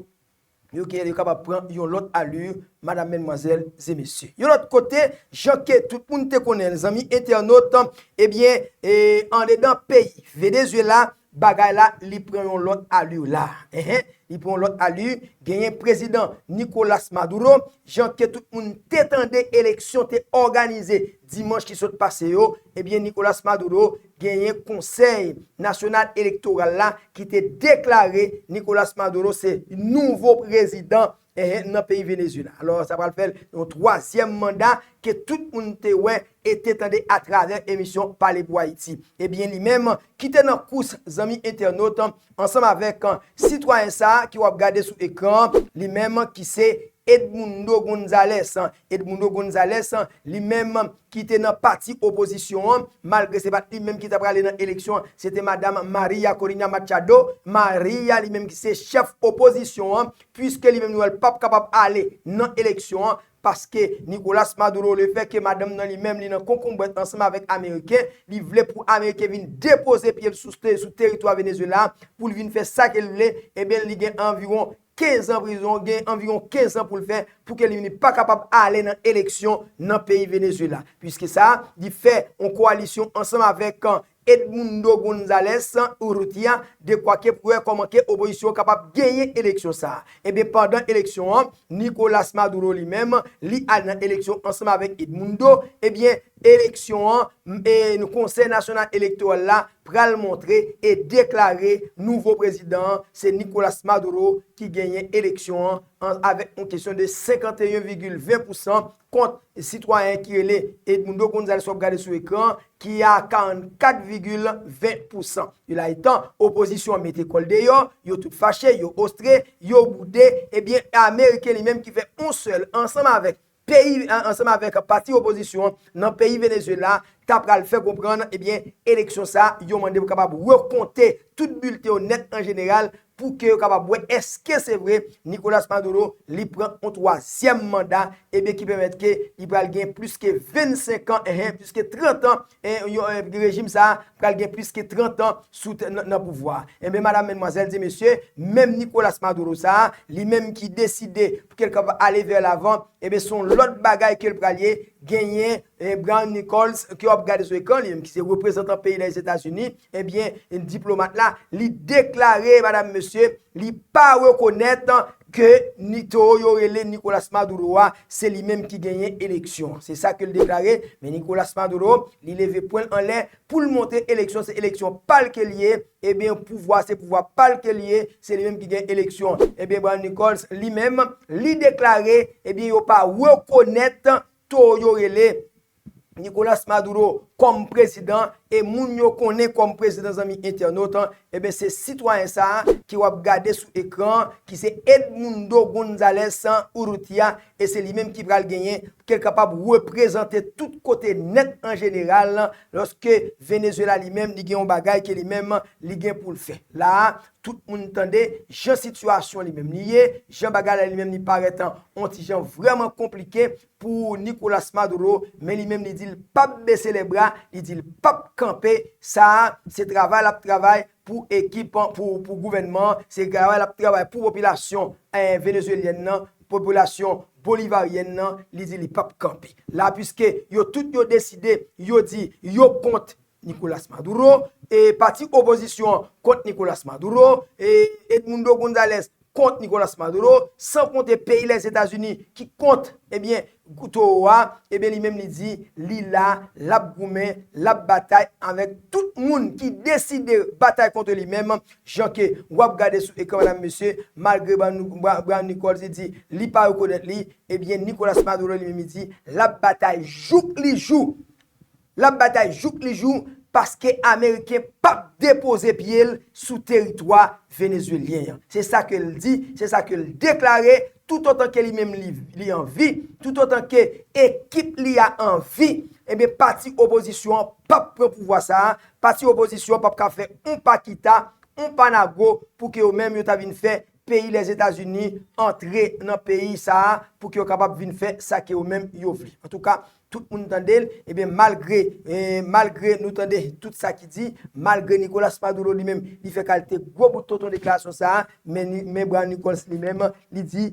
yo ke yo kapab pran yon lòt ali, madanm, medmwazèl e mesye. Yon lòt kote, jan ke tout moun te konnen l, zanmi entènot, ebyen, e, andedan peyi Venezuela, bagay la, li pran yon lòt ali la. Enhen, li pran yon lòt ali, genyen prezidan Nicolas Maduro, jan ke tout moun te tande eleksyon te òganize dimanch ki sot pase yo, ebyen, Nicolas Maduro genyen Konsèy Nasyonal Elektoral la ki te deklare Nicolas Maduro se nouvo prezidan, enhen, nan peyi Venezuela. Alò, sa pral fè l yon twazyèm manda ke tout moun te wè e te tande atravè emisyon Pale pou Ayiti. Ebyen, li menm ki te nan kous, zanmi entènot, ansanm avèk sitwayen sa a ki w ap gade sou ekran an, li menm ki se Edmundo Gonzalez. Edmundo Gonzalez, li menm ki te nan pati opozisyon an, malgre se pa t li menm ki ta prale nan eleksyon an, se te madanm Maria Corina Machado. Maria, li menm ki se chèf opozisyon an, puiske li menm li wè l p ap kapab ale nan eleksyon an, paske Nicolas Maduro, lefètke madanm nan li menm li nan konkonbrèt ansanm avèk Ameriken, li vle pou Ameriken vin depoze pye l sou, sou teritwa Venezuela pou l vin fè sa ke l vle, ebyen, li gen anviwon kenz an prizon, gen anviwon kenz an pou l fè, pou ke li, li pa kapab ale nan eleksyon nan peyi Venezuela. Puiske sa, li fè yon kowalisyon ansanm avèk, Edmundo Gonzalez Urrutia, dekwa ke pou wè kòman ke opozisyon an kapab genyen eleksyon sa a. Ebyen, pandan eleksyon an, Nicolas Maduro li menm, li al nan eleksyon ansanm avèk Edmundo. Ebyen, eleksyon an, e, Konsèy Nasyonal Elektoral la pral montre e deklare nouvo prezidan an, se Nicolas Maduro ki genyen eleksyon an, an, avèk yon kesyon de senkanteyen vigil ven pousan kont sitwayen ki rele Edmundo Gonzalez w ap gade sou ekran, ki a karannkat vigil ven pousan. Sela etan, opozisyon an mete kò l deyò, yo tout fache, yo ostre, yo boude, ebyen, Ameriken li menm ki fè yon sèl, ansanm avèk peyi, an, ansanm avèk pati opozisyon an nan peyi Venezuela, ta pral fè konprann, ebyen, eleksyon sa a, yo mande pou kapab rekonte tout bilten yo nèt an jeneral, pou ke yo kapab wè èske se vre Nicolas Maduro li pran yon twazyèm manda, ebyen ki pèmèt ke li pral gen plis ke vennsenk an, enhen, plis ke trant an, en, yon, en, rejim sa a pral gen plis ke trant an sou, nan, nan pouvwa a. Enben, madanm, medmwazèl e mesye, menm Nicolas Maduro sa a, li menm ki deside pou ke l kapab ale vè lavan, ebyen, se yon lòt bagay ke l pral ye, genyen, eh, Brian Nichols, ke w ap gade sou ekran, li menm ki se reprezantan peyi Lèzetazini, ebyen, diplomat la, li deklare, madam, mesye, li pa rekonèt ke ni towo yo rele Nicolas Maduro a, se li menm ki genyen eleksyon. Se sa ke l deklare, men Nicolas Maduro, li leve pwen l anlè pou l montre eleksyon, se eleksyon pa l ke l ye, ebyen, pouvwa, se pouvwa pa l ke l ye, se li menm ki gen eleksyon. Ebyen, Brian Nichols, li menm, li deklare, ebyen, yo pa rekonèt towo yo rele Nicolas Maduro kòm prezidan, e moun yo konnen kòm prezidan, zanmi entènot, ebyen, se sitwayen sa a ke w ap gade sou ekran, ki se Edmundo González Urrutia, e se li menm ki pral genyen, ke l kapab reprezante tout kote nèt an jeneral, lòske Venezuela li menm, li gen yon bagay ke li menm, li gen pou l fè. La a, tout moun tande jan sitiyasyon li menm li ye, jan bagay la li menm li parèt an, on ti jan vrèman konplike pou Nicolas Maduro, men li menm li di l p ap bese lè bra, li di l p ap kanpe, sa a, se travay l ap travay pou ekip, pou, pou gouvènman, se travay l ap travay pou popilasyon, eh, venezuelyèn nan, popilasyon bolivaryèn nan, li di li p ap kanpe. La, piske yo tout yo deside, yo di yo kont Nicolas Maduro, e pati opozisyon an kont Nicolas Maduro, e Edmundo González kont Nicolas Maduro, san konte peyi Lèzetazini ki kont, ebyen, towo a, ebyen, li menm li di, li la, l ap goumen, l ap batay avèk tout moun ki deside batay kont li menm, jan ke w ap gade sou ekran, madam, mesye, malgre Brian, Brian Nichols li di, li pa rekonèt li, ebyen, Nicolas Maduro li menm li di, l ap batay jouk li jou. L ap batay jouk li jou paske Ameriken p ap depoze pye l sou teritwa venezuelyen an. Se sa ke l di, se sa ke l deklare, toutotan ke li menm li, li an vi, toutotan ke ekip li a an vi, ebyen pati opozisyon an p ap pran pouvwa sa a, pati opozisyon an p ap ka fè yon pa kita, yon pa nago pou ke yo menm yo ta vin fè peyi Lèzetazini antre nan peyi sa a pou ke yo kapab vin fè sa ke yo menm yo vle. Antouka, tout moun tande l, ebyen, malgre, eh, malgre nou tande tout sa ki di, malgre Nicolas Maduro li menm, li fè kalite gwo bout tonton deklarasyon sa a, men, men Brian Nichols li menm, li di,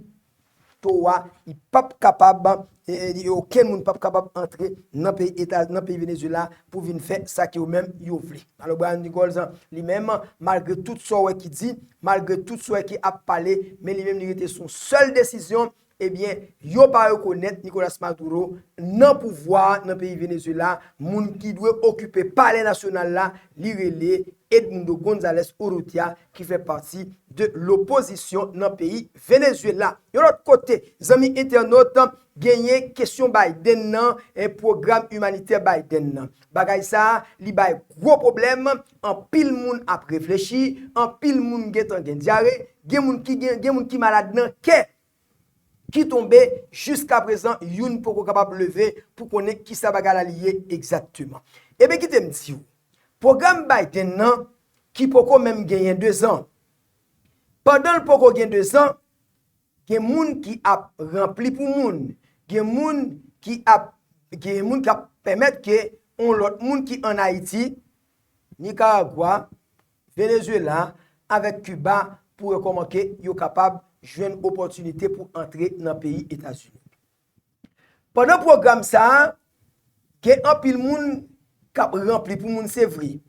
towo a, li p ap kapab, eh, eh, okenn moun p ap kapab antre nan peyi Eta, nan peyi Venezuela pou vin fè sa ke yo menm yo vle. Alò, Brian Nichols, li menm, malgre tout sa w wè ki di, malgre tout sa w wè ki ap pale, men li menm li rete sou yon sèl desizyon, ebyen, yo pa rekonèt Nicolas Maduro nan pouvwa a nan peyi Venezuela, moun ki dwe okipe palè nasyonal la, li rele Edmundo González Urrutia, ki fè pati de lopozisyon nan peyi Venezuela. Yon lòt kote, zanmi entènot, genyen kesyon Biden nan, e pwogram imanitè Biden nan. Bagay sa a, li bay gwo pwoblèm, anpil moun ap reflechi, anpil moun gentan gen dyare, gen moun ki gen, gen moun ki malad nan kè, ki tonbe, jiskaprezan, youn poko kapab leve pou konnen kisa bagay la li ye egzakteman. Ebyen, kite m di w, pwogram Biden nan, ki poko menm genyen dezan. Pandan l poko gen dezan, gen moun ki ap ranpli pou moun, gen moun ki ap, gen moun k ap pèmèt ke yon lòt moun ki ann Ayiti, Nikaragwa, Venezuela, avèk Kiba pou wè kòman ke yo kapab jwenn opòtinite pou antre nan peyi Etazini. Pandan pwogram sa a, gen anpil moun k ap ranpli pou moun, se vre,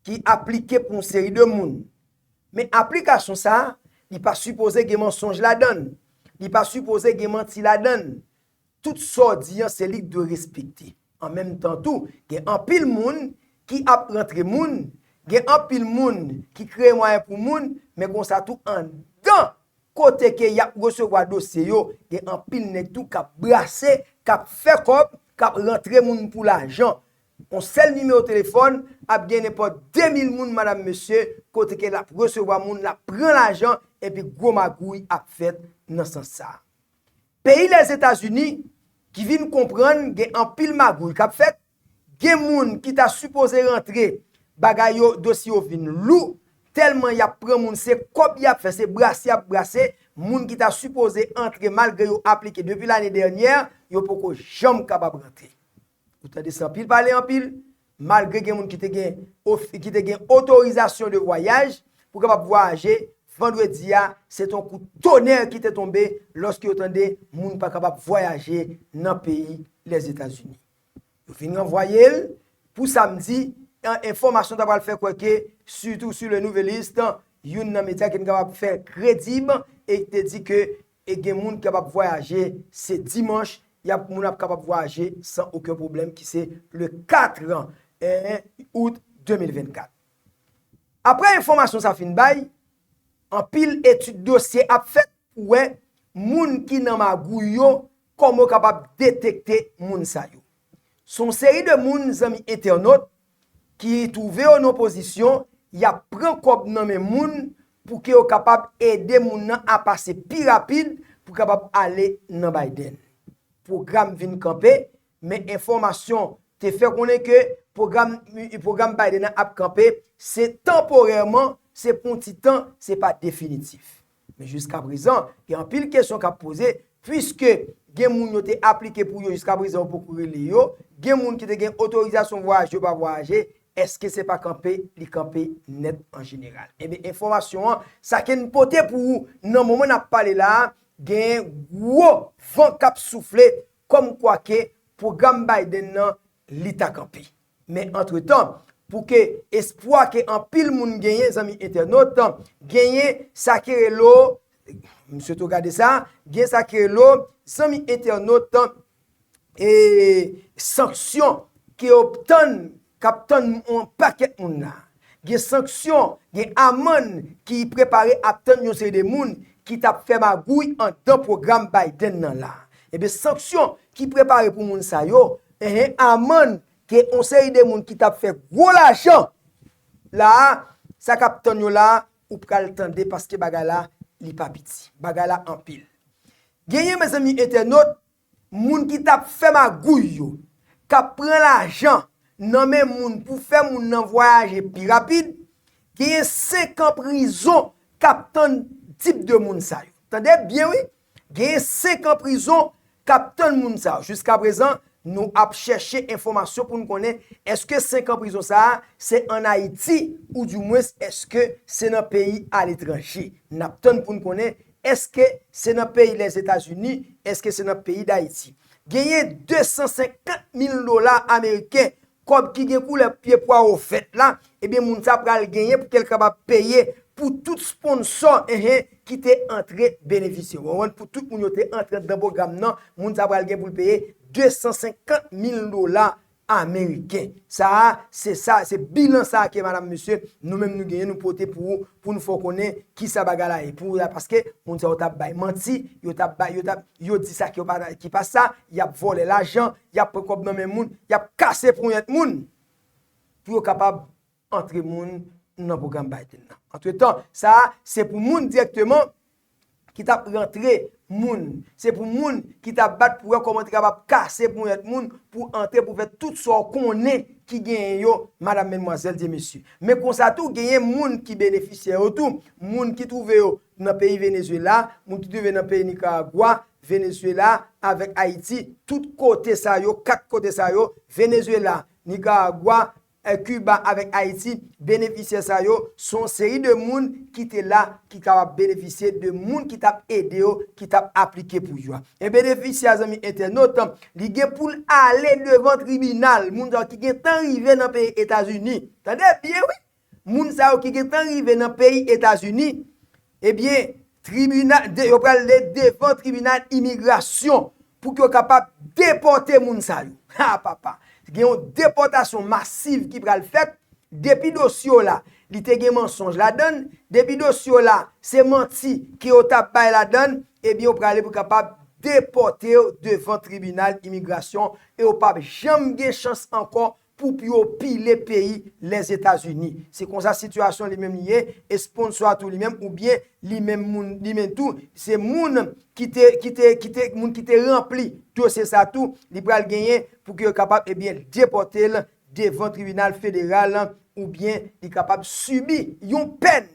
ki aplike pou yon seri de moun. Men aplikasyon sa a, li pa sipoze gen mansonj ladan l. Li pa sipoze gen manti ladan l. Tout sa w di an, se li k dwe respekte. An menm tan tou, gen anpil moun ki ap rantre moun, gen anpil moun ki kreye mwayen pou moun, men konsa tou anndan kote ke y ap resevwa dosye yo, gen anpil nèg tou k ap brase, k ap fè kòb, k ap rantre moun pou lajan. Yon sèl nimewo telefòn ap gen nenpòt de mil moun, madanm, mesye, kote ke l ap resevwa moun, l ap pran lajan, epi gwo magouy ap fèt nan sans sa a. Peyi Lèzetazini ki vin konprann gen anpil magouy k ap fèt, gen moun ki ta sipoze rantre, bagay yo, dosye yo vin lou, tèlman y ap pran moun, se kòb y ap fè, se brase y ap brase, moun ki ta sipoze antre malgre yo aplike depi lane dènyè, yo poko janm kapab rantre. Ou tande se anpil pale anpil, malgre gen moun ki te gen of-, ki te gen otorizasyon de vwayaj pou kapab vwayaje, vandredi a, se te yon kout tonè ki te tonbe lòske yo tande moun pa kapab vwayaje nan peyi Lèzetazini. Yo vin ranvwaye l pou samdi. An, enfòmasyon ta pral fè kwè ke, sitou sou Le Nouvelliste, youn nan medya ki n kapab fè kredib e ki te di ke e gen moun ki kapab vwayaje se dimanch, y ap, moun ap kapab vwayaje san okenn pwoblèm, ki se le kat, en, out de mil vennkat. Apre enfòmasyon sa fin bay, anpil etid dosye ap fèt pou wè moun ki nan magouy yo, kòman yo kapab detekte moun sa yo. Se yon seri de moun, zanmi entènot, ki twouve yo nan pozisyon y ap pran kòb nan men moun pou ke yo kapab ede moun nan a pase pi rapid pou kapab ale nan Biden. Pwogram vin kanpe, men enfòmasyon te fè konnen ke pwogram, pwogram Biden nan ap kanpe, se tanporèman, se pou yon ti tan, se pa definitif. Men jiska prezan, gen anpil kesyon k ap poze, piske gen moun yo te aplike pou yo, jiska prezan yo poko rele yo, gen moun ki te gen otorizasyon vwayaj yo pa vwayaje, èske se pa kanpe li kanpe nèt an jeneral? Ebyen, enfòmasyon an, sa ke n pote pou ou nan moman n ap pale la a, gen gwo van k ap soufle, kòmkwa ke pwogram Biden nan, li ta kanpe. Men antretan, pou ke espwa ke anpil moun genyen, zanmi entènot, genyen sa ki rele, misye tou gade sa, gen sa ki rele, zanmi entènot, e sanksyon ke yo tann, k ap tann yon pakèt moun la. Gen sanksyon, gen amann ki prepare ap tann yon seri de moun ki t ap fè magouy anndan pwogram Biden nan la. Ebyen, sanksyon ki prepare pou moun sa yo, enhen, amann ke yon seri de moun ki t ap fè gwo lajan la a, sa k ap tann yo la a, ou pral tande, paske bagay la, li pa piti. Bagay la anpil. Genyen, mezanmi entènot, moun ki t ap fè magouy yo, k ap pran lajan nan men moun pou fè moun nan vwayaje pi rapid, genyen senk an prizon k ap tann tip de moun sa yo. Tande byen, wi. Genyen senk an prizon k ap tann moun sa yo. Jiska prezan, nou ap chèche enfòmasyon pou n konnen èske senk an prizon sa a se ann Ayiti, oudimwens èske se nan peyi aletranje. N ap tann pou n konnen èske se nan peyi Lèzetazini, èske se nan peyi Dayiti. Genyen de san senkant mil dola ameriken, kòb ki gen koulè pye pwawo vèt la, ebyen, moun sa pral genyen pou ke l kapab peye pou tout sponsò, enhen, ki te antre benefisye. Ou konprann? Pou tout moun yo te antre anndan pwogram nan, moun sa pral gen pou l peye de san senkant mil dola ameriken. Sa a, se sa, se bilan sa a ke, madam, mesye, nou menm nou genyen, nou pote pou ou, pou nou fè w konnen kisa bagay la ye. Pou ou la, paske moun sa yo t ap bay manti, yo t ap bay, yo t ap, yo di sa ki yo pa, ki pa sa, y ap vòlè lajan, y ap pran kòb nan men moun, y ap kase ponyèt moun pou yo kapab antre moun nan pwogram Biden nan. Antretan, sa a, se pou moun dirèkteman ki t ap rantre moun. Se pou moun ki t ap bat pou wè kòman te kapab kase ponyèt moun pou antre, pou fè tout sa w konnen ki genyen yo, madam, medmwazèl, dye mesye. Men konsa tou, genyen moun ki benefisyè yo tou, moun ki twouve yo nan peyi Venezuela, moun ki twouve nan peyi Nicaragua, Venezuela, avèk Ayiti, tout kote sa yo, kat kote sa yo, Venezuela, Nicaragua, eh, Cuba avèk Ayiti, benefisyè sa yo, se yon seri de moun ki te la, ki kapab benefisye de moun ki t ap ede yo, ki t ap aplike pou yo a. E benefisyè a, zanmi entènot, li gen pou l ale devan tribinal, moun sa yo ki gentan rive nan peyi Etazini. Tande byen, wi! Moun sa yo ki gentan rive nan peyi Etazini, ebyen, tribinal, de, yo pral ale devan tribinal imigrasyon pou ke yo kapab depòte moun sa yo. Ha, papa! Gen yon depòtasyon masiv ki pral fèt. Depi dosye w la, li te gen mansonj ladan l, depi dosye w la, se manti ke yo t ap bay ladan l, ebyen, yo prale pou kapab depòte yo devan tribinal imigrasyon e yo p ap janm gen chans ankò pou yo pile peyi Lèzetazini. Se konsa sitiyasyon li menm li ye, e sponsò a tou li menm, oubyen li menm moun, li menm tou, se moun ki te, ki te, ki te, moun ki te ranpli dosye sa tou, li pral genyen pou ke yo kapab, ebyen, depòte l devan tribinal federal, oubyen li kapab sibi yon pèn.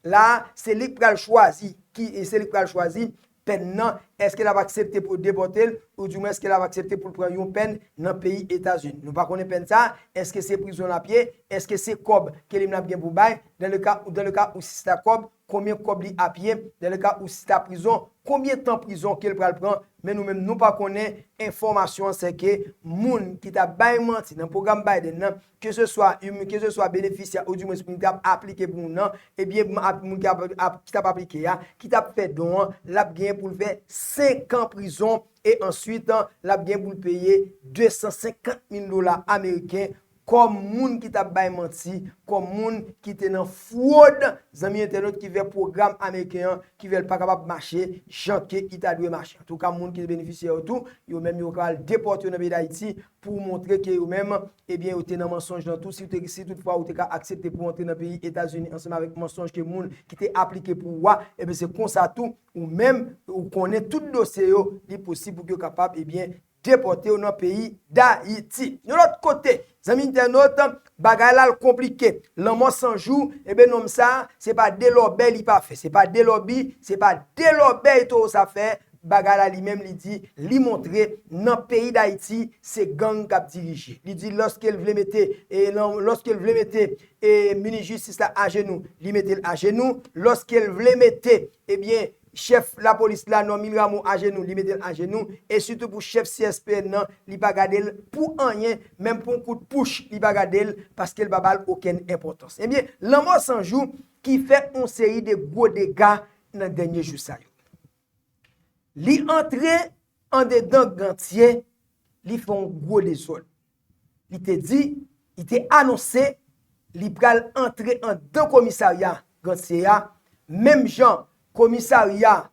La, se li k pral chwazi, ki, se li k pral chwazi pèn nan, èske l ap aksepte pou yo depòte l, oudimwen èske l ap aksepte pou l pran yon pèn nan peyi Etazini. Nou pa konnen pèn sa, èske se prizon l ap ye, èske se kòb ke li menm l ap gen pou bay, dans le cas, dans le cas où si se ta kòb, konbyen kòb li ap ye, dans le cas ou si ta prizon, konbyen tan prizon ke l pral pran, men nou menm nou pa konnen. Enfòmasyon an se ke moun ki t ap bay manti nan pwogram Biden nan, ke se swa, ke se swa benefisyè ou di mwens moun ki t ap aplike pou moun nan, ebyen, moun ki ap, ap, ki t ap aplike a, ki t ap fè don an, l ap genyen pou l fè senk an prizon, e answit, l ap gen pou l peye de san senkant mil dola ameriken kòm moun ki t ap bay manti, kòm moun ki te nan fwod, zanmi entènot, ki fè pwogram ameriken an, ki fè l pa kapab mache jan ke li ta dwe mache. Antouka, moun ki te benefisyè yo tou, yo menm yo pral depòte yo nan peyi Dayiti pou montre ke yo menm, ebyen, yo te nan mansonj lan tou. Si w te, si toutfwa ou te ka aksepte pou w antre nan peyi Etazini ansanm avèk mansonj ke moun ki te aplike pou ou a, ebyen, se konsa tou, ou menm, ou konnen tout dosye yo, li posib pou ke yo kapab, ebyen, depòte w nan peyi Dayiti. Yon lòt kote, zanmi entènot, bagay la l konplike. Lanmò san jou, ebyen, nonm sa, se pa de lòbèy li pa fè, se pa de lòbi, se pa de lòbèy towo sa fè. Bagay la li menm, li di, li montre nan peyi Dayiti, se gang k ap dirije. Li di, lòske l vle mete, e, lan-, lòske l vle mete, e, minis jistis la ajenou, li mete l ajenou. Lòske l vle mete, ebyen, chèf lapolis la, Normil Rameau, ajenou, li mete l ajenou. E sitou pou chèf C S P N nan, li pa gade l pou anyen, menm pou yon kout pouch, li pa gade l, paske l pa ba l okenn enpòtans. Ebyen, lanmò san jou ki fè yon seri de gwo dega nan dènye jou sa yo. Li antre andedan Gantye, li fè yon gwo dezòd. Li te di, li te anonse, li pral antre andan komisarya Gantye a, menm jan komisarya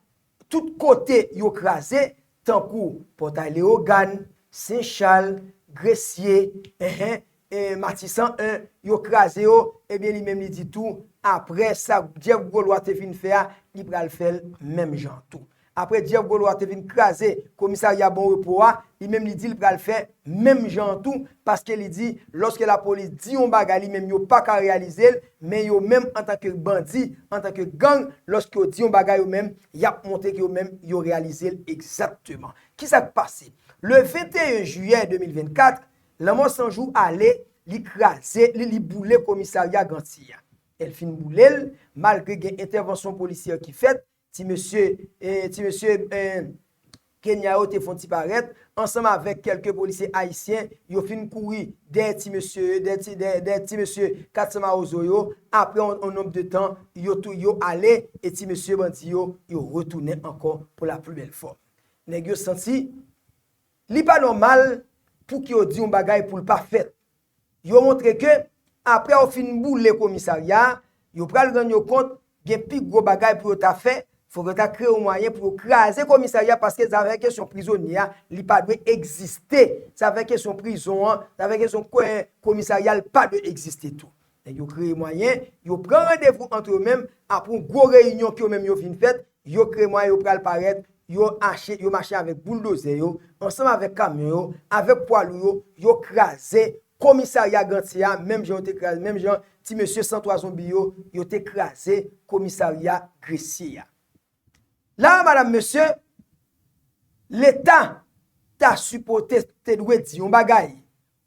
tout kote yo kraze, tankou Pòtay Leyogàn, Sen Chal, Gresye, enhen, e, Matisan en, yo kraze yo, ebyen, li menm li di tou, apre sa, Jeff Gaulois te fin fè a, li pral fè l menm jan tou. Apre Jeff Gaulois te fin kraze komisarya Bon Repo a, li menm li di l pral fè menm jan an tou, paske li di, lòske lapolis di yon bagay, li menm yo pa ka reyalize l, men yo menm antanke bandi, antanke gang, lòske yo di yon bagay yo menm, y ap montre ke yo menm yo reyalize l egzakteman. Kisa k pase? Le venteyen jiyè de mil vennkat, Lanmò San Jou ale, li kraze, li, li boule komisarya Gantye a. L fin boule l, malgre gen entèvansyon polisyè ki fèt, ti mesye, eh, ti mesye, eh, Kenya yo te fè yon ti parèt, ansanm avèk kèlke polisye ayisyen, yo fin kouri dèyè ti mesye, dèyè ti, dèyè, dèyè ti mesye Kat San Mawozo yo, apre yon, yon nonb de tan, yo tou, yo ale, e ti mesye bandi yo, yo retounen ankò pour la plus belle forme. Nèg yo santi, li pa nòmal pou ke yo di yon bagay pou l pa fèt. Yo montre ke, apre yo fin boule komisarya a, yo pral rann yo kont, gen pi gwo bagay pou yo ta fè, fòk yo ta kreye yon mwayen pou yo kraze komisarya, paske zafè kesyon prizonye a, li pa dwe egziste. Zafè kesyon prizon an, zafè kesyon ko-, komisarya, li pa dwe egziste tou. Nèg yo kreye mwayen, yo pran randevou ant yo menm, apre yon gwo reyinyon ke yo menm yo fin fèt, yo kreye mwayen, yo pral parèt, yo ache, yo mache avèk bouldozè yo, ansanm avèk kamyon yo, avèk pwa lou yo, yo kraze komisarya Gantye a, menm jan yo te kraze, menm jan ti mesye san twa zonbi yo, yo te kraze komisarya Gresye a. La, madam, mesye, Leta ta sipoze te dwe di yon bagay.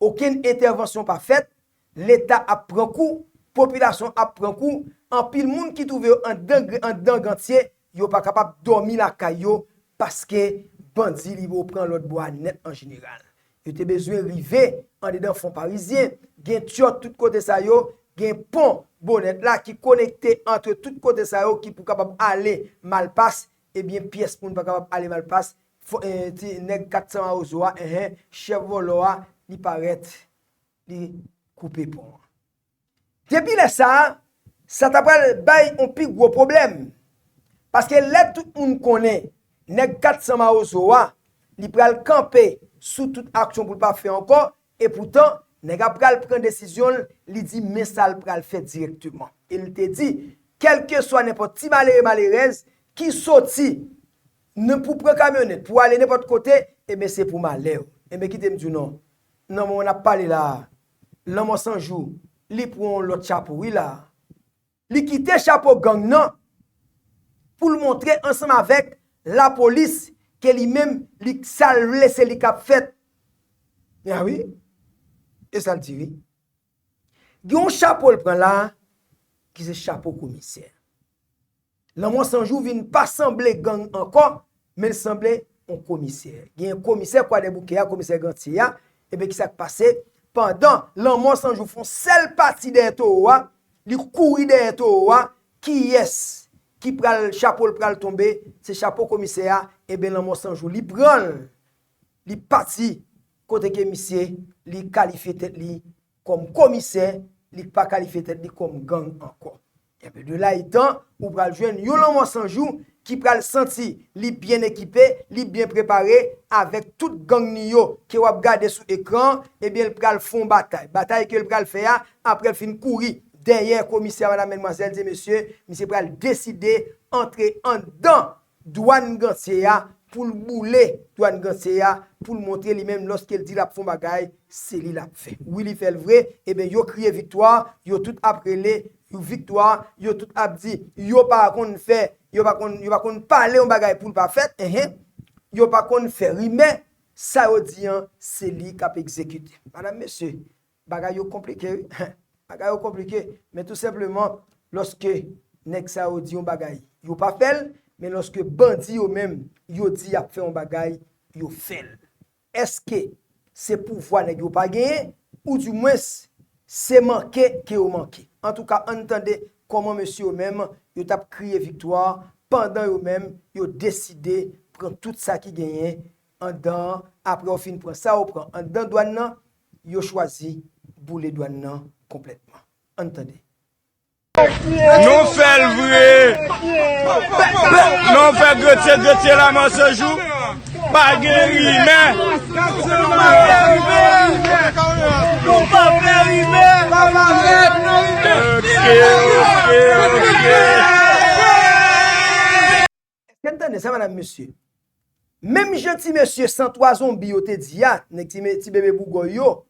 Okenn entèvansyon pa fèt, Leta ap pran kou, popilasyon ap pran kou, anpil moun ki twouve yo anndan, anndan Gantye, yo pa kapab dòmi lakay yo, paske bandi li pran lòt bò a nèt an jeneral. Yo te bezwen rive andedan Fon Parizyen, gen tyòt tout kote sa yo, gen pon Bonèt la ki konekte ant tout kote sa yo ki pou kapab ale Malpas, ebyen pyès moun pa kapab ale Malpas, fò, eh, ti nèg Kat San Mawozo a, enhen, chèf vòlò a, li parèt, li koupe pon an. Depi lè sa a, sa ta pral bay yon pi gwo pwoblèm. Paske lè tout moun konnen nèg Kat San Mawozo a, li pral kanpe sou tout aksyon pou l pa fè ankò, epoutan, nèg la pral pran desizyon l, li di men sa l pral fè dirèkteman. E l te di, kèlkeswa nenpòt ti malere malerèz ki soti n-, pou pran kamyonèt, pou ale nenpòt kote, ebyen, se pou malè w. Ebyen, kite m di w non. Nan moman n ap pale la a, Lanmò San Jou, li pran yon lòt chapo, wi la. Li kite chapo gang nan pou l montre ansanm avèk lapolis ke li menm, li, sa l vle, se li k ap fèt. A wi, e sa l di, wi. Gen yon chapo l pran la, ki se chapo komisè. Lanmò San Jou vin pa sanble gang ankò, men l sanble yon komisè. Gen komisè Kwadèboukè a, komisè Gantye a, ebyen kisa k pase? Pandan Lanmò San Jou fè yon sèl pati dèyè towo a, li kouri dèyè towo a, kiyès ki pral, chapo l pral tonbe? Se chapo komisè a, ebyen Lanmò San Jou li pran l, li pati kote ke misye, li kalifye tèt li kòm komisè, li pa kalifye tèt li kòm gang ankò. Ebyen, de la etan, ou pral jwenn yon Lanmò San Jou ki pral santi li byen ekipe, li byen prepare avèk tout gang ni yo ke w ap gade sou ekran, ebyen, l pral fè yon batay. Batay ke l pral fè a, apre l fin kouri dèyè komisè a, madam, medmwazèl, e mesye, misye pral deside antre anndan dwàn Gantye a pou l boule dwàn Gantye a, pou l montre li menm lòske l di l ap fè yon bagay, se li l ap fè. Wi, li fè l vre. Ebyen, yo kriye viktwa, yo tout ap rele viktwa, yo tout ap di, yo pa konn fè, yo pa konn, yo pa konn pale yon bagay pou l pa fèt, enhen, yo pa konn fè rimè, sa yo di an, se li k ap egzekite. Madam, mesye, bagay yo konplike, wi. Bagay yo konplike, men tou senpleman, lòske nèg sa yo di yon bagay, yo pa fè l, men lòske bandi yo menm, yo di y ap fè yon bagay, yo fè l. Èske se pouvwa nèg yo pa genyen, oudimwens se manke ke yo manke? Antouka, ann tande kòman mesye yo menm, yo t ap kriye viktwa, pandan yo menm, yo deside pran tout sa ki genyen anndan an. Apre yo fin pran sa yo pran anndan dwàn nan, yo chwazi boule dwàn nan konplètman. Ann tande. Nou fè l vre. Nou fè Gantye, Gantye Lanmò San Jou. Pa gen rimè. Nou pa fè rimè. Ok, ok, ok. Èske n tande sa, madam, mesye? Menm jan ti mesye san twa zonbi yo te di a, nèg ti, me- ti bebe bougòy yo,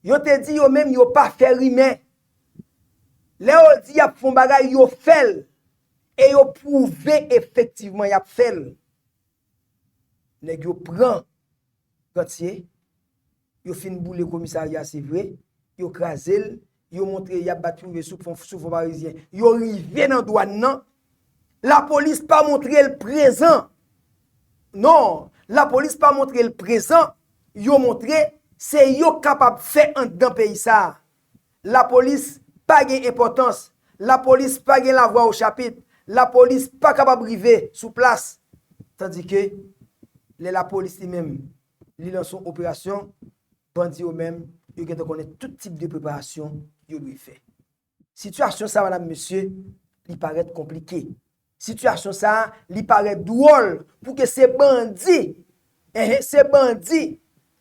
yo te di yo menm yo pa fè rimè. Lè yo di y ap fè yon bagay, yo fè l. E yo pwouve efektivman y ap fè l. Nèg yo pran Gantye, yo fin boule komisarya, se vre, yo kraze l, yo montre y ap bat rive sou fon, sou fon parizyen. Yo rive nan dwàn nan, lapolis pa montre l prezan. Non, lapolis pa montre l prezan, yo montre se yo k kapab fè anndan peyi sa a. Lapolis pa gen enpòtans, lapolis pa gen lavwa o chapit, lapolis pa kapab rive sou plas. Tandike, lè lapolis li menm, li lanse yon operasyon, bandi yo menm, yo gentan konnen tout tip de preparasyon yo dwe fè. Sitiyasyon sa, madam, mesye, li parèt konplike. Sitiyasyon sa, li parèt dwòl pou ke se bandi, enhen, se bandi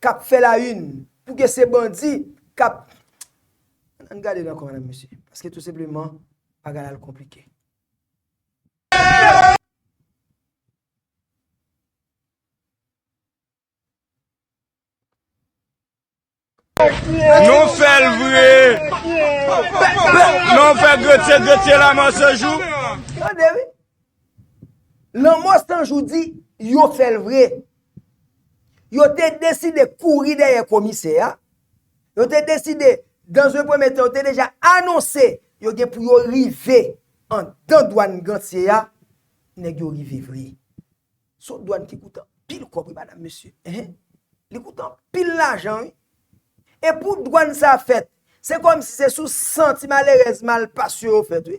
k ap fè la une, pou ke se bandi k ap, ann gade l ankò, madam, mesye, paske tou senpleman, bagay la l konplike. Nou fè l vre. Nou fè Gantye, Gantye Lanmò San Jou. Tande, wi. Lanmò San Jou di, yo fè l vre. Yo te deside kouri dèyè komisè a. Yo te deside, dans un premier temps, yo te deja anonse, yo gen pou yo rive anndan dwàn Gantye a. Nèg yo rive vre. Se yon dwàn ki koute anpil kòb, wi, madam, mesye. Enhen. Li koute anpil lajan, wi. E pou dwàn sa fèt, se kòmsi se sou san ti malerèz malpas yo yo fèt, wi.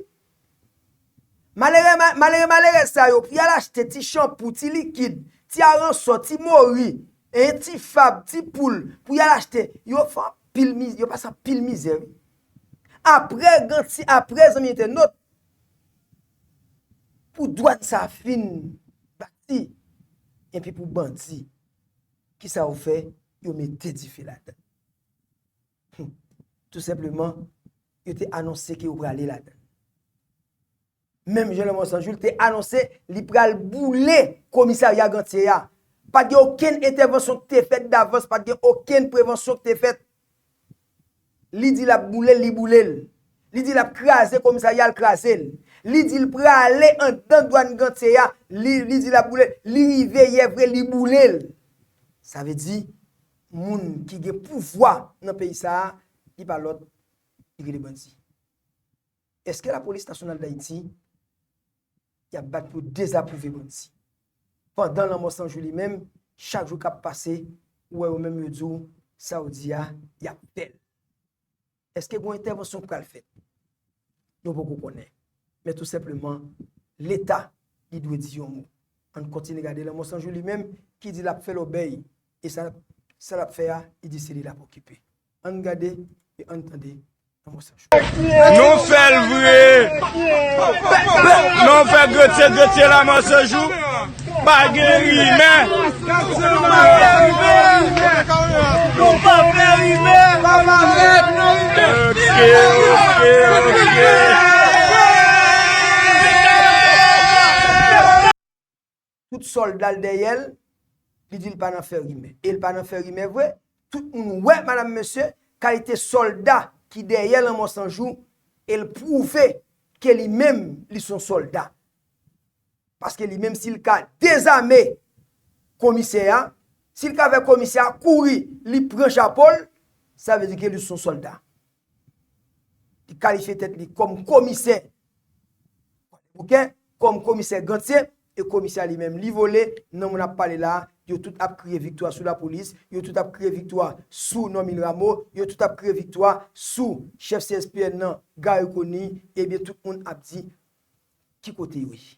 Malere, ma- malere, malerèz sa yo, pou y al achte ti chanpou, ti likid, ti aransò, ti mori, e ti fab, ti poul, pou y al achte, yo fè anpil miz- yo pase anpil mizè, wi. Apre Gantye, apre zanmi entènot, pou dwàn sa fin bati, epi pou bandi, kisa yo fè? Yo mete dife ladan. Tou senpleman, yo te anonse ke yo prale ladan. Menm jan Lanmò San Jou te anonse li pral boule komisarya Gantye a. Pa t gen okenn entèvansyon ki te fèt davans, pa t gen okenn prevansyon ki te fèt. Li di l ap boule l, li boule l. Li di l ap kraze komisarya, l kraze l. Li di l prale anndan dwàn Gantye a, li, li di l ap boule l. Li rive yè vre, li boule l. Sa vle di, moun ki gen pouvwa nan peyi sa a, li pa lòt, li rele bandi. Èske Lapolis Nasyonal Dayiti y ap bat pou dezapwouve bandi. Pandan Lanmò San Jou li menm, chak jou k ap pase, ou wè yo menm yo di w, sa yo di a, y ap fè l. Èske gon entèvansyon k pral fèt? Nou poko konnen. Men tou senpleman, Leta, li dwe di yon mo. Ann kontinye gade Lanmò San Jou li menm, ki di l ap fè lòbèy. E sa, sa l ap fè a, li di se li l ap okipe. Ann gade e ann tande Lanmò San Jou. Nou fè l vre! Nou fè Gretye, Gretye Lanmò San Jou! Pa gen rimè. Nou pa fè rimè. Ok, ok, ok. Tout sòlda l dèyè l, li di l pa nan fè rimè. E l pa nan fè rimè vre. Tout moun wè, madanm, mesye, kalite sòlda ki dèyè Lanmò San Jou, e l pwouve ke li menm, li se yon sòlda. Paske li menm, si l ka dezame komisè a, si l ka fè komisè a kouri, li pran chapo l, sa vle di ke li se yon sòlda. Li kalifye tèt li kòm komisè Bouke, kòm komisè Gantye, e komisè a li menm, li vole, nan moun ap pale la, yo tout ap kriye viktwa sou lapolis, yo tout ap kriye viktwa sou Normil Rameau, yo tout ap kriye viktwa sou chèf C S P N nan, Garry Conille, ebyen tout moun ap di, ki kote yo ye?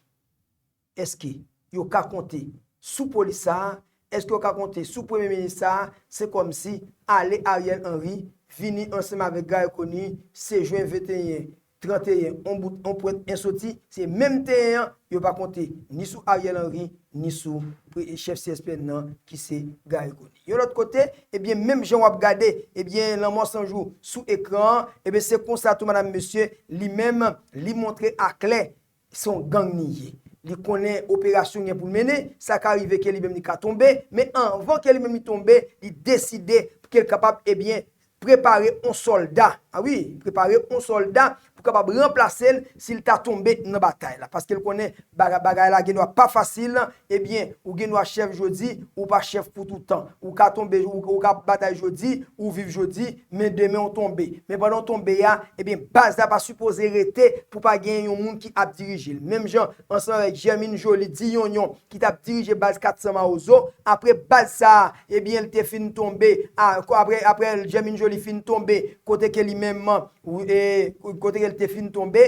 Èske yo ka konte sou polis sa a? Èske yo ka konte sou premye minis sa a? Se kòmsi ale Ariel Henry vini ansanm avèk Garry Conille, se jen venteyen, tranteyen, on bout, on pwent, en soti, se menm tenyen an, yo pa konte ni sou Ariel Henry, ni sou pre-, chèf C S P N nan, ki se Garry Conille. Yon lòt kote, ebyen, menm jan w ap gade, ebyen, Lanmò San Jou sou ekran an, ebyen, se konsa tou, madanm, mesye, li menm, li montre aklè se yon gang li ye. Li konnen operasyon gen pou l mennen, sa ka rive ke li menm li ka tonbe, men anvan ke li menm li tonbe, li deside ke l kapab, ebyen, prepare yon sòlda. A wi, prepare yon sòlda pou kapab ranplase l si l ta tonbe nan batay la. Paske l konnen baga-, bagay la gen dwa pa fasil, ebyen, ou gen dwa chèf jodi, ou pa chèf pou toutan. Ou ka tonbe, ou, ou ka batay jodi, ou viv jodi, men demen w tonbe. Men pandan w tonbe a, ebyen, baz la pa sipoze rete pou pa gen yon moun ki ap dirije l. Menm jan, ansanm avèk Germine Joly, Di Yonyon, ki t ap dirije baz kat san Mawozo, apre baz sa a, ebyen, l te fin tonbe, a, ko-, apre, apre Germine Joly fin tonbe, kote ke li menm, ou, e, kote ke l te fin tonbe,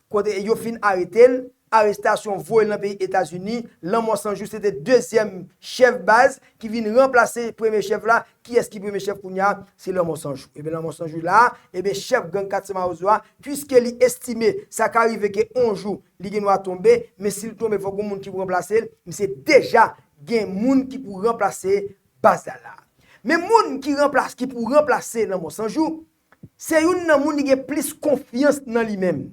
kote yo fin arete l, arestasyon voye l nan peyi Etazini, Lanmò San Jou se te dezyèm chèf baz ki vin ranplase premye chèf la. Kiyès ki premye chèf kounye a? Se Lanmò San Jou. Ebyen, Lanmò San Jou la, ebyen, chèf gang kat san Mawozo a, piske li estime sa ka rive ke on jou li gen dwa tonbe, men si l tonbe, fòk gon moun ki pou ranplase l, misye deja gen moun ki pou ranplase baz la la. Men moun ki ranplase, ki pou ranplase Lanmò San Jou, se youn nan moun li gen plis konfyans nan li menm.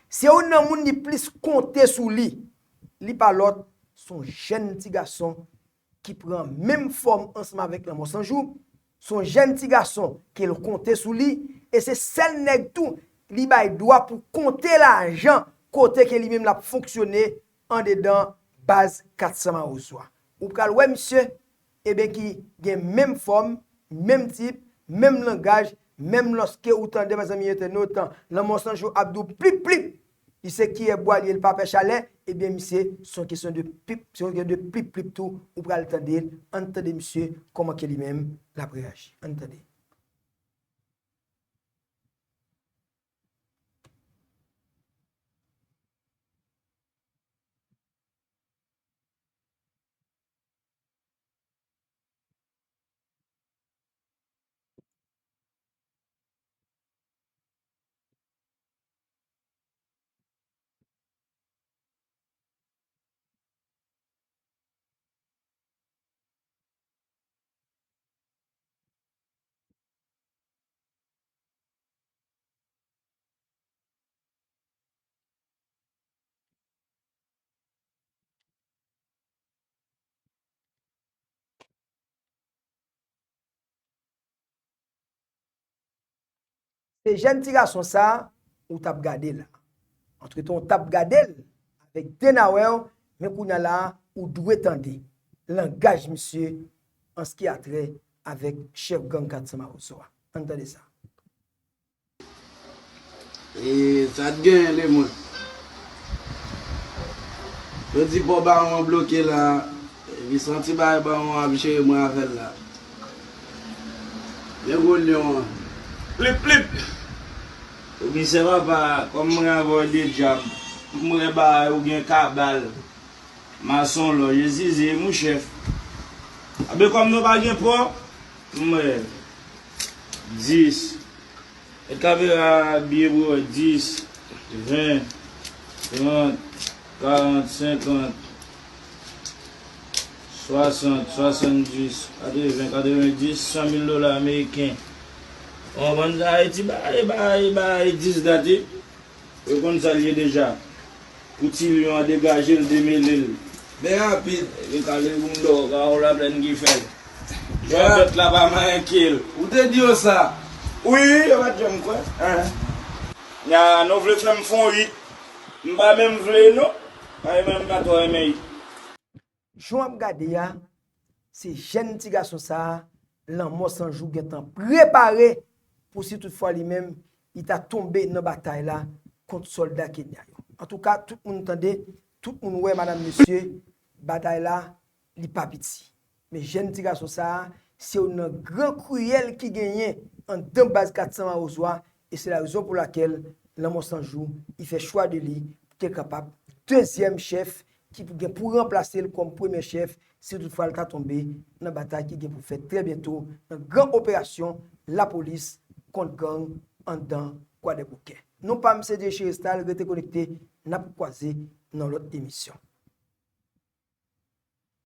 Se youn nan moun li plis konte sou li. Li pa lòt, se yon jèn ti gason ki pran menm fòm ansanm avèk Lanmò San Jou. Se yon jèn ti gason ke l konte sou li. E se sèl nèg tou li bay dwa pou konte lajan kote ke li menm l ap fonksyone andedan baz kat san Mawozo a. Ou pral wè misye, ebyen, ki gen menm fòm, menm tip, menm langaj, menm lòske ou tande, mezanmi entènot, Lanmò San Jou ap di w plip plip, li se kiyè bwa li ye, li pa pè chalè, ebyen, misye, se yon kesyon de plip, se yon kesyon de plip plip tou, ou pral tande l, ann tande misye, kòman ke li menm, l ap reyaji. Ann tande. Se jèn ti gason sa a ou t ap gade la. Antretan, ou t ap gade l avèk de nawè w, men kounye a la a, ou dwe tande langaj misye an ce qui a trait avèk chèf gang kat san Mawozo a. Ann tande sa. E sa t genyen, Lemonn? Yo di pò bawon an bloke la, epi se yon ti bagay bawon an ap jere mwen avè l la. Men gwo lyon an. Plip, plip! Komisè papa, kòm mwen avè w de djab, m wè bagay ou gen kabal, mason lòj, e zizi, e mouchèf. Abe kòm nou pa gen pò, m wè dis. Met kamera byen pou wè dis, ven, trant, karant, senkant, swasant, swasanndis, katreven, katrevendis, san mil dola ameriken. Ou konprann sa Ayiti bay, bay, bay dis dat wi. Yo konn sa l ye deja. Pou ti lyon an degaje l, demele l. Byen rapid. Epi kale moun dò, ka wè laplèn ki fè l. Jan bèt la pa manyen ke l. Ou te di yo sa? Wi, yo pa t janm kwè. Nya, nou vle fè m fon rit. M pa menm vle non. Ay, mwen m pa twò renmen rit. Jan w ap gade a, se jèn ti gason sa a, Lanmò San Jou gentan prepare pou si toutfwa li menm, li ta tonbe nan batay la kont sòlda Kenya yo. Antouka, tout moun tande, tout moun wè, madanm, mesye, batay la, li pa piti. Men jèn ti gason sa a, se youn nan gran kriyèl ki genyen anndan baz kat san Mawozo a, e se la rezon pou lakèl Lanmò San Jou, li fè chwa de li pou te kapab dezyèm chèf ki pou gen pou ranplase l kòm premye chèf si toutfwa l ta tonbe nan batay ki gen pou fèt trè byento nan gran operasyon lapolis kont gang anndan Kwadèboukè. Non pa m se Dye Cherestal, rete konekte, n ap kwaze nan lòt emisyon.